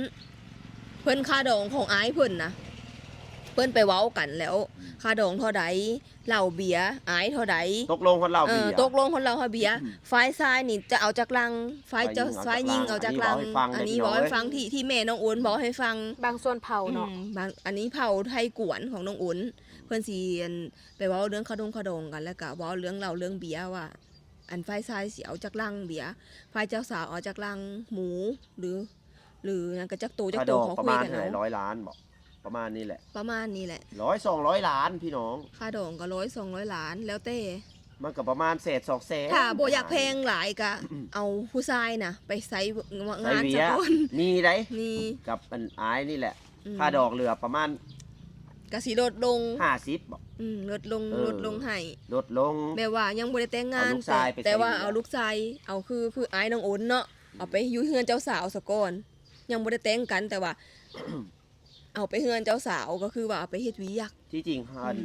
ເພິ່ນຄ່າດອງຂອງອ້າຍເພິ່ນນະ ເພິ່ນໄປເວົ້າກັນແລ້ວ ອືມ ຄ່າດອງເທົ່າໃດ ເຫຼົ້າເບຍອ້າຍເທົ່າໃດ ຕົກລົງຮອດເຫຼົ້າເບຍ ເອີ ຕົກລົງຮອດເຫຼົ້າຮອດເບຍ. ອືມ ຝ່າຍຊາຍນີ້ຈະເອົາຈັກລັງ ຝ່າຍເຈົ້າ ຝ່າຍຍິງເອົາຈັກລັງ ຝ່າຍຍິງເອົາຈັກລັງ. ອັນນີ້ເວົ້າໃຫ້ຟັງ ອັນນີ້ເວົ້າໃຫ້ຟັງ ທີ່ ທີ່ແມ່ນ້ອງໂອນເວົ້າໃຫ້ຟັງ. ອືມ ບາງສ່ວນເຜົ່າເນາະ ອືມ ບາງ ອັນນີ້ເຜົ່າໄທກວນຂອງນ້ອງໂອນ ເພິ່ນຊິ ອັນ ໄປເວົ້າເລື່ອງຂະດົງຂະດອງກັນ ແລ້ວກະເວົ້າເລື່ອງເຫຼົ້າເລື່ອງເບຍວ່າ ອັນຝ່າຍຊາຍຊິເອົາຈັກລັງເບຍ ຝ່າຍເຈົ້າສາວເອົາຈັກລັງໝູ ຫຼື ຫຼືຫຍັງ ກໍຈັກໂຕຈັກໂຕ ເຂົາຄຸຍກັນເອົາ. ປະມານເທົ່າໃດ ຮ້ອຍລ້ານບໍ? ປະມານນີ້ແຫຼະ ປະມານນີ້ແຫຼະ ຮ້ອຍສອງຮ້ອຍລ້ານພີ່ນ້ອງ. ຄ່າດອງກໍຮ້ອຍສອງຮ້ອຍລ້ານ ແລ້ວແຕ່ ມັນກໍປະມານແສນສອງແສນ. ຖ້າບໍ່ຢາກແພງຫຼາຍກໍເອົາຜູ້ຊາຍນະໄປໃຊ້ງານສະກ່ອນ. ມີໄດ໋ ມີ ກັບອັນອ້າຍນີ້ແຫຼະ. ອືມ ຄ່າດອກເຫຼືອປະມານ ກໍຊິລົດລົງ ຫ້າສິບບໍ? ອືມ ລົດລົງ ເອີ ລົດລົງໃຫ້ ລົດລົງ ແບບວ່າຍັງບໍ່ໄດ້ແຕ່ງງານ ເອົາລູກຊາຍໄປ ແຕ່ ແຕ່ວ່າເອົາລູກຊາຍ ເອົາຄືຜູ້ອ້າຍນ້ອງໂອນເນາະ ອືມ ເອົາໄປຢູ່ເຮືອນເຈົ້າສາວສະກ່ອນ ຍັງບໍ່ໄດ້ແຕ່ງກັນ ແຕ່ວ່າ ເອົາໄປເຮືອນເຈົ້າສາວ ກໍຄືວ່າເອົາໄປເຮັດວຽກ. ທີ່ຈິງ ອືມ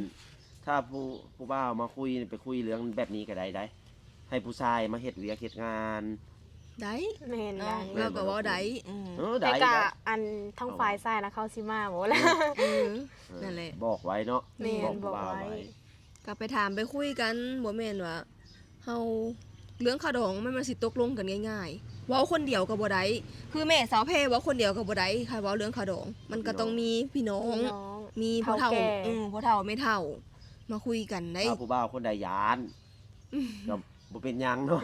ຖ້າຜູ້ ຜູ້ບ່າວມາຄຸຍ ໄປຄຸຍເລື່ອງແບບນີ້ກໍໄດ້ໄດ໋ ໃຫ້ຜູ້ຊາຍມາເຮັດວຽກເຮັດງານ ໄດ້ ແມ່ນ ເນາະ ໄດ້ ລາວກໍເວົ້າໄດ້. ອືມ ເອີ ໄດ້ ແຕ່ກະ ໄດ້ ອັນທາງຝ່າຍຊາຍນະ ເຂົາຊິມາບໍ່ລະ? ເອີ ເອີ ນັ້ນແຫຼະ ບອກໄວ້ເນາະ. ແມ່ນ ບອກຜູ້ບ່າວໄວ້ ບອກໄວ້ ກໍໄປຖາມໄປຄຸຍກັນ ບໍ່ແມ່ນວ່າເຮົາ ເລື່ອງຄ່າດອງມັນ ມັນຊິຕົກລົງກັນງ່າຍໆ ເວົ້າຄົນດຽວກໍບໍ່ໄດ້. ຄືແມ່ສາວແພເວົ້າຄົນດຽວກໍບໍ່ໄດ້ ຄັນເວົ້າເລື່ອງຄ່າດອງ ມັນກໍຕ້ອງມີພີ່ນ້ອງ ພີ່ນ້ອງ ມີຜູ້ເຖົ້າ ເຖົ້າແກ່ ເອີ ຜູ້ເຖົ້າແມ່ເຖົ້າມາຄຸຍກັນໄດ໋. ຖ້າຜູ້ບ່າວຄົນໃດຢ້ານ ກໍບໍ່ເປັນຫຍັງເນາະ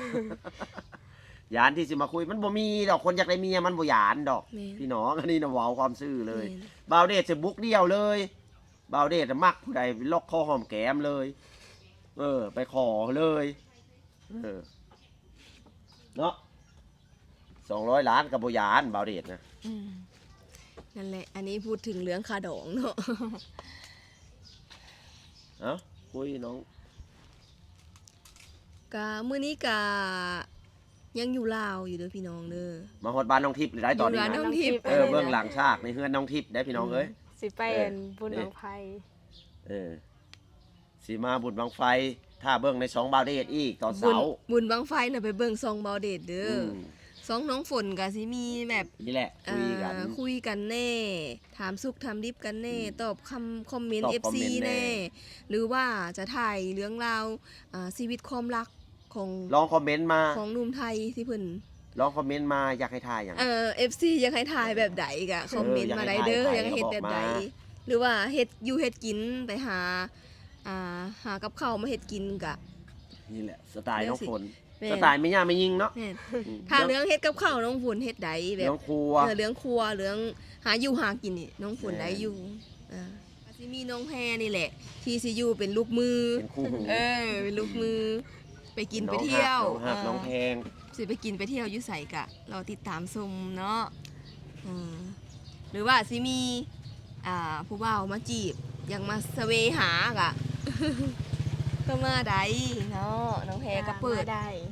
ຢ້ານທີ່ຊິມາຄຸຍ ມັນບໍ່ມີດອກ ຄົນຢາກໄດ້ເມຍມັນບໍ່ຢ້ານດອກ. ແມ່ນ ພີ່ນ້ອງ ອັນນີ້ນະເວົ້າຄວາມຊື່ເລີຍ. ແມ່ນ ບ່າວເດດຊິບຸກດ່ຽວເລີຍ ບ່າວເດດມັກຜູ້ໃດ ລັອກຄໍຫອມແກ້ມເລີຍ ເອີ ໄປຂໍເລີຍ ເອີ ເນາະ ສອງຮ້ອຍລ້ານກໍບໍ່ຢ້ານ ບ່າວເດດນະ. ອືມ ນັ້ນແຫຼະ ອັນນີ້ພູດເຖິງເລື່ອງຄ່າດອງເນາະ. ເອົ້າ ຄຸຍນ້ອງ ກະມື້ນີ້ກະຍັງຢູ່ລາວຢູ່ເດີພີ່ນ້ອງເດີ. ມາຮອດບ້ານນ້ອງທິບແລ້ວໄດ໋ຕອນນີ້ນະ ຢູ່ບ້ານນ້ອງທິບ ເອີ ເອີ ເບື້ອງຫຼັງສາກໃນເຮືອນນ້ອງທິບໄດ໋ພີ່ນ້ອງເອີຍ. ອືມ ຊິໄປ ເອີ ບຸນບັ້ງໄຟ ເອີ ຊິມາບຸນບັ້ງໄຟ ຖ້າເບິ່ງໃນຊ່ອງບ່າວເດດອີກຕອນເຊົ້າ. ບຸນ ບຸນບັ້ງໄຟນະ ໄປເບິ່ງຊ່ອງບ່າວເດດເດີ. ອືມ ຊ່ອງນ້ອງຝົນກະຊິມີແບບ ນີ້ແຫຼະ ເອີ ຄຸຍກັນ ຄຸຍກັນແດ່ ຖາມສຸກຖາມດິບກັນແດ່ ອືມ ຕອບຄຳຄອມເມັນ ຕອບຄອມເມັນ ເອັຟຊີ ແດ່ ແດ່ ຫຼືວ່າຈະຖ່າຍເລື່ອງລາວ ອ່າ ຊີວິດຄວາມລັກຂອງ ລອງຄອມເມັນມາ ຂອງໜຸ່ມໄທທີ່ເພິ່ນ ລອງຄອມເມັນມາ ຢາກໃຫ້ຖ່າຍຫຍັງ? ເອີ ເອັຟຊີ ຢາກໃຫ້ຖ່າຍແບບໃດກະ ເອີ ຄອມເມັນມາໄດ້ເດີ ຢາກໃຫ້ເຮັດແບບໃດ ຫຼືວ່າເຮັດຢູ່ເຮັດກິນ ໄປຫາ ອ່າ ຫາກັບເຂົ້າມາເຮັດກິນກະ ນີ້ແຫຼະ ສະໄຕລ໌ນ້ອງຝົນ ແມ່ນ ສະໄຕລ໌ແມ່ຍ່າແມ່ຍິງເນາະ. ແມ່ນ ອືມ ຖ້າເລື່ອງເຮັດກັບເຂົ້ານ້ອງຝົນເຮັດໄດ້ ແບບເລື່ອງຄົວ ເອີ ເລື່ອງຄົວ ເລື່ອງຫາຢູ່ຫາກິນນີ້ນ້ອງຝົນ ແມ່ນ ໄດ້ຢູ່. ອ່າ ກໍຊິມີນ້ອງແພນີ້ແຫຼະ ທີ່ຊິຢູ່ເປັນລູກມື ເປັນຄູ່ຫູ ເອີ ເປັນລູກມື ໄປກິນໄປທ່ຽວ ນ້ອງຮັກ ນ້ອງແພງ ເອີ ຊິໄປກິນໄປທ່ຽວຢູ່ໃສກະລໍຕິດຕາມຊົມເນາະ. ເອີ ຫຼືວ່າຊິມີ ອ່າ ຜູ້ບ່າວມາຈີບ ຢາກມາສະເວຫາກະ ກໍມາໄດ້ເນາະ ນ້ອງແພກໍເປີດ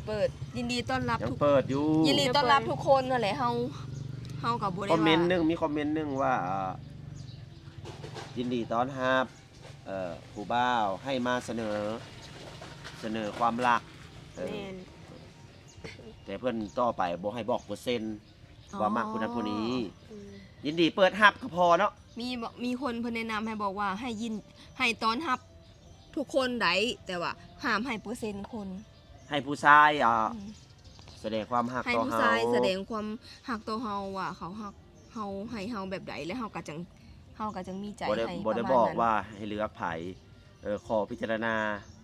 ເປີດ ຍິນດີຕ້ອນຮັບ ຍັງເປີດຢູ່ ຍິນດີຕ້ອນຮັບທຸກຄົນຫັ້ນແຫຼະ. ເຮົາ ເຮົາກໍບໍ່ໄດ້ວ່າ ຄອມເມັນໜຶ່ງ ມີຄອມເມັນໜຶ່ງວ່າ ອ່າ ຍິນດີຕ້ອນຮັບ ເອີ ຜູ້ບ່າວໃຫ້ມາສະເໜີ ສະເໜີຄວາມລັກ ເອີ ແມ່ນ ແຕ່ເພິ່ນຕໍ່ໄປບໍ່ໃຫ້ບອກເປີເຊັນ ອໍ ວ່າມັກຜູ້ນັ້ນຜູ້ນີ້ ອືມ ຍິນດີເປີດຮັບກໍພໍເນາະ. ມີ ມີຄົນເພິ່ນແນະນຳໃຫ້ບອກວ່າໃຫ້ຍິນ ໃຫ້ຕ້ອນຮັບທຸກຄົນໄດ້ ແຕ່ວ່າຫ້າມໃຫ້ເປີເຊັນຄົນ ໃຫ້ຜູ້ຊາຍ ອ່າ ອືມ ສະແດງຄວາມຮັກຕໍ່ເຮົາ ໃຫ້ຜູ້ຊາຍສະແດງຄວາມຮັກຕໍ່ເຮົາ ວ່າເຂົາຮັກເຮົາ ໃຫ້ເຮົາແບບໃດ ແລ້ວເຮົາກໍຈັ່ງ ເຮົາກໍຈັ່ງມີໃຈໃຫ້ ບໍ່ໄດ້ ປະມານນັ້ນ ບໍ່ໄດ້ບອກວ່າໃຫ້ເລືອກໃຜ ເອີ ຂໍພິຈາລະນາ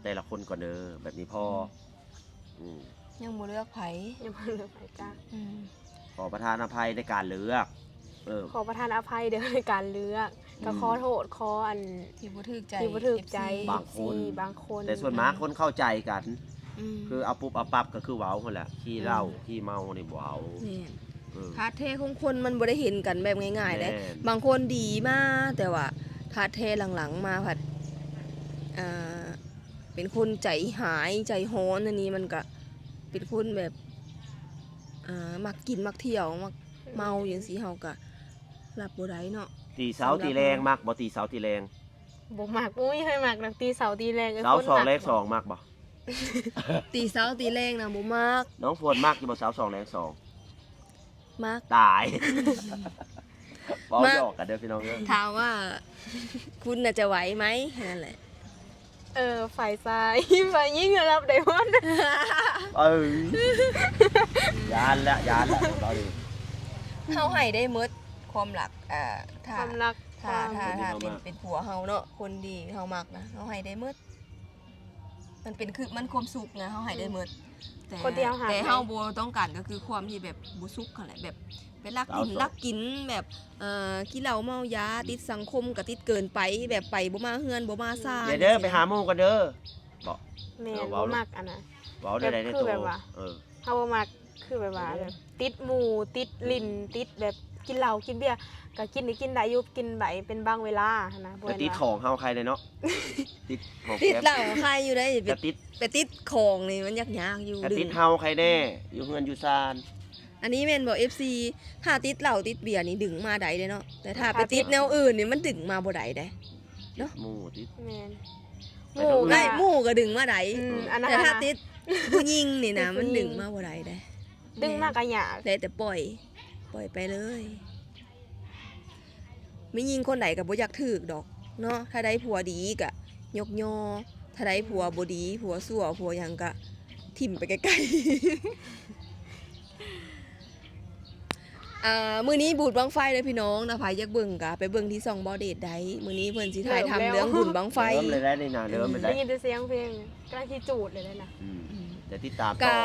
ແຕ່ລະຄົນກ່ອນເດີ ແບບນີ້ພໍ. ອືມ ອືມ ຍັງບໍ່ເລືອກໃຜ ຍັງບໍ່ເລືອກໃຜຈ້າ. ອືມ ຂໍປະທານອະໄພໃນການເລືອກ ເອີ ຂໍປະທານອະໄພເດີໃນການເລືອກ ອືມ ກໍຂໍໂທດ ຂໍອັນທີ່ບໍ່ຖືກໃຈ ທີ່ບໍ່ຖືກໃຈ ເອັຟຊີ ບາງຄົນ ເອັຟຊີບາງຄົນ ແຕ່ສ່ວນມາກຄົນເຂົ້າໃຈກັນ ອືມ ຄືເອົາປຸບເອົາປັບກໍຄືເວົ້າຫັ້ນແຫຼະ ຂີ້ເຫຼົ້າ ອືມ ຂີ້ເມົານີ້ບໍ່ເອົາ. ແມ່ນ ເອີ ທາດແທ້ຂອງຄົນມັນບໍ່ໄດ້ເຫັນກັນແບບງ່າຍໆເດ້ ແມ່ນ ບາງຄົນດີມາ ແຕ່ວ່າທາດແທ້ຫຼັງໆມາພັດ ອ່າ ເປັນຄົນໃຈຮ້າຍໃຈຮ້ອນ ອັນນີ້ມັນກະເປັນຄົນແບບ ອ່າ ມັກກິນມັກທ່ຽວ ມັກເມົາ ອືມ ຈັ່ງຊີ້ ເຮົາກະຮັບບໍ່ໄດ້ເນາະ. ຕີເຊົ້າຕີແລງມັກບໍ່? ຕີເຊົ້າຕີແລງ ບໍ່ມັກ ບໍ່ມີໃຜມັກດອກ ຕີເຊົ້າຕີແລງ. ເອີ ເຊົ້າສອງແລງສອງມັກບໍ່? ຕີເຊົ້າຕີແລງນະບໍ່ມັກ. ນ້ອງຝົນມັກຢູ່ບໍ່ ເຊົ້າສອງແລງສອງ? ມັກ ຕາຍ ເວົ້າ ມັກ ຫຍອກກັນເດີພີ່ນ້ອງເອີຍ. ຖາມວ່າຄຸນນະຈະໄຫວໄໝ? ແຄ່ນັ້ນແຫຼະ. ເອີ ຝ່າຍຊາຍ ຝ່າຍຍິງນະຮັບໄດ້ໝົດ. ເອີ ຢ້ານແລ້ວ ຢ້ານແລ້ວ ເຮົານີ້ ເຮົາໃຫ້ໄດ້ໝົດຄວາມລັກ ເອີ ຖ້າ ຄວາມລັກ ຖ້າ ຄວາມ ຖ້າ ຖ້າເປັນ ເປັນຜົວເຮົາເນາະ ຄົນທີ່ເຮົາມັກນະ ເຮົາໃຫ້ໄດ້ໝົດ. ມັນເປັນ ຄືມັນຄວາມສຸກນະ ເຮົາໃຫ້ໄດ້ໝົດ ແຕ່ ຄົນທີ່ເຮົາຮັກ ແຕ່ເຮົາບໍ່ຕ້ອງການກໍຄືຄວາມທີ່ແບບບໍ່ສຸກຫັ້ນແຫຼະ ແບບໄປລັກດິນ ສາວໂສດ ລັກກິນ ແບບ ເອີ ກິນເຫຼົ້າເມົາຢາ ອືມ ຕິດສັງຄົມກໍຕິດເກີນໄປ ແບບໄປບໍ່ມາເຮືອນບໍ່ມາຊານ ຢ່າເດີ ໄປຫາໝູ່ກັນເດີ ເບາະ ແມ່ນ ເອີ ເວົ້າ ບໍ່ມັກອັນນະ ເວົ້າໄດ້ ແບບ ໃນ ຄື ໂຕ ແບບວ່າ ເອີ ເຮົາບໍ່ມັກ ຄືແບບວ່າ ແບບຕິດໝູ່ ຕິດຫຼິ້ນ ອືມ ຕິດແບບກິນເຫຼົ້າກິນເບຍ ກໍກິນນີ້ກິນໄດ້ຢູ່ ກິນໄປເປັນບາງເວລາຫັ້ນນະ ບໍ່ແມ່ນວ່າ ແຕ່ຕິດຂອງເຮົາໃຄເດ້ເນາະ ຕິດຂອງ ຕິດເຫຼົ້າໃຄຢູ່ໄດ໋ ແຕ່ຕິດ ແຕ່ຕິດຂອງນີ້ມັນຍາກໆຢູ່ ແຕ່ຕິດເຮົາໃຄແດ່ ອືມ ຢູ່ເຮືອນຢູ່ຊານ ອັນນີ້ແມ່ນບໍ່ ເອັຟຊີ ຖ້າຕິດເຫຼົ້າຕິດເບຍນີ້ດຶງມາໄດ້ເດ້ເນາະ ແຕ່ຖ້າໄປຕິດແນວອື່ນນີ້ມັນດຶງມາບໍ່ໄດ້ເດ້ເນາະ ຕິດໝູ່ຕິດ ແມ່ນ ໄປທາງອື່ນ ໄດ້ ໝູ່ກໍດຶງມາໄດ້ ອືມ ອັນນັ້ນ ແຕ່ຖ້າຕິດຜູ້ຍິງນີ້ນະ ມັນດຶງມາບໍ່ໄດ້ເດ້ ດຶງມາກໍຍາກ ໄດ້ແຕ່ປ່ອຍ ປ່ອຍໄປເລີຍ ແມ່ຍິງຄົນໃດກໍບໍ່ຢາກຖືກດອກເນາະ ຖ້າໄດ້ຜົວດີກໍຍົກຍໍ ຖ້າໄດ້ຜົວບໍ່ດີ ຜົວຊົ່ວ ຜົວຫຍັງກໍຖິ້ມໄປໄກໆ ອ່າ ມື້ນີ້ບຸນບັ້ງໄຟເດີພີ່ນ້ອງ ຖ້າໃຜຢາກເບິ່ງກໍໄປເບິ່ງທີ່ຊ່ອງບໍ່ເດດໄດ້ ມື້ນີ້ເພິ່ນຊິຖ່າຍທຳເລື່ອງບຸນບັ້ງໄຟ ເລີ່ມແລ້ວໄດ໋ນີ້ນະ ເລີ່ມແລ້ວໄດ໋ ໄດ້ຍິນແຕ່ສຽງເພງ ກຳລັງຊິຈູດເລີຍນະ ອືມ ອືມ ແຕ່ຕິດຕາມຕໍ່ ກໍ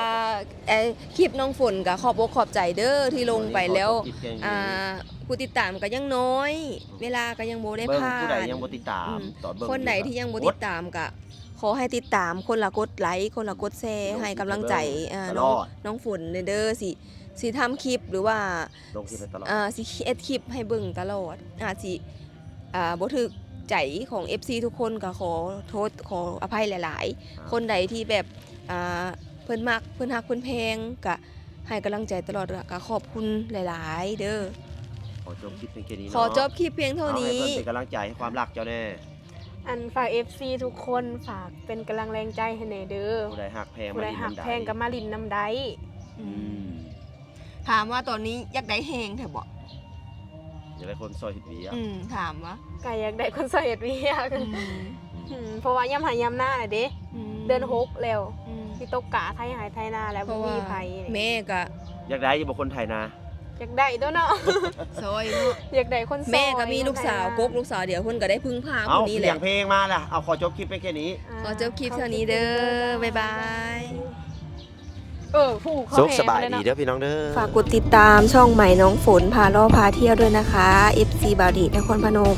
ເອີ ຄລິບນ້ອງຝົນກໍຂອບອົກຂອບໃຈເດີທີ່ລົງໄປແລ້ວ ອ່າ ຜູ້ຕິດຕາມກໍຍັງນ້ອຍ ເວລາກໍຍັງບໍ່ໄດ້ຜ່ານ ເບິ່ງຜູ້ໃດຍັງບໍ່ຕິດຕາມ ອືມ ຕອນເບິ່ງ ຄົນໃດທີ່ຍັງບໍ່ຕິດຕາມກໍຂໍໃຫ້ຕິດຕາມ ຄົນລະກົດໄລ ຄົນລະກົດແຊ ໃຫ້ກຳລັງໃຈ ເອີ ນ້ອງ ນ້ອງຝົນແດ່ເດີ ຊິ ຊິທຳຄລິບ ຫຼືວ່າ ລົງຄລິບໃຫ້ຕະຫຼອດ ເອີ ຊິເຮັດຄລິບໃຫ້ເບິ່ງຕະຫຼອດ ອາດຊິ ອ່າ ບໍ່ຖືກໃຈຂອງເອັຟຊີທຸກຄົນ ກໍຂໍໂທດ ຂໍອະໄພຫຼາຍໆ ອ່າ ຄົນໃດທີ່ແບບ ອ່າ ເພິ່ນມັກ ເພິ່ນຮັກ ເພິ່ນແພງ ກໍໃຫ້ກຳລັງໃຈຕະຫຼອດ ກໍຂອບຄຸນຫຼາຍໆເດີ ຂໍຈົບຄລິບພຽງແຄ່ນີ້ເນາະ ຂໍຈົບຄລິບພຽງເທົ່ານີ້ ເອົາໃຫ້ເພິ່ນເປັນກຳລັງໃຈໃຫ້ຄວາມຮັກເຈົ້າແດ່ ອັນ ຝາກເອັຟຊີທຸກຄົນ ຝາກເປັນກຳລັງແຮງໃຈໃຫ້ແດ່ເດີ ຜູ້ໃດຮັກແພງ ຜູ້ໃດຮັກແພງກໍມາຫຼິ້ນນຳໄດ້ ອືມ ອືມ ຖາມວ່າຕອນນີ້ຢາກໄດ້ແຮງແທ້ບໍ່? ຢາກໄດ້ຄົນຊ່ອຍເຮັດວຽກ ອືມ ຖາມວ່າ ກໍຢາກໄດ້ຄົນຊ່ອຍເຮັດວຽກ ອືມ ອືມ ເພາະວ່າຍາມໄຮ່ຍາມນາແລ້ວເດ້ ອືມ ເດືອນຫົກແລ້ວ ອືມ ຊິຕົກກະໄຖໄຮ່ໄຖນາແລ້ວ ບໍ່ມີໃຜ ແມ່ກໍ ຢາກໄດ້ຢູ່ບໍ່ຄົນໄຖນາ? ຢາກໄດ້ຕົວະເນາະ ຊ່ອຍເນາະ ຢາກໄດ້ຄົນຊ່ອຍ ແມ່ກໍມີລູກສາວ ແມ່ກໍມີລູກສາວ ກົກລູກສາວດຽວ ເພິ່ນກໍໄດ້ເພິ່ງພາຜູ້ນີ້ແຫຼະ ເອົາ ພຽງເພງມາລະ ເອົາ ຂໍຈົບຄລິບໄປແຄ່ນີ້ ອ່າ ຂໍຈົບຄລິບເທົ່ານີ້ເດີ ບາຍບາຍ ເອີ ຜູ້ ສຸກສະບາຍດີເດີພີ່ນ້ອງເດີ ຝາກກົດຕິດຕາມຊ່ອງໃໝ່ນ້ອງຝົນ ພາເລາະພາທ່ຽວດ້ວຍນະຄະ ເອັຟຊີ ບ່າວເດດ ນະຄອນພະນົມ.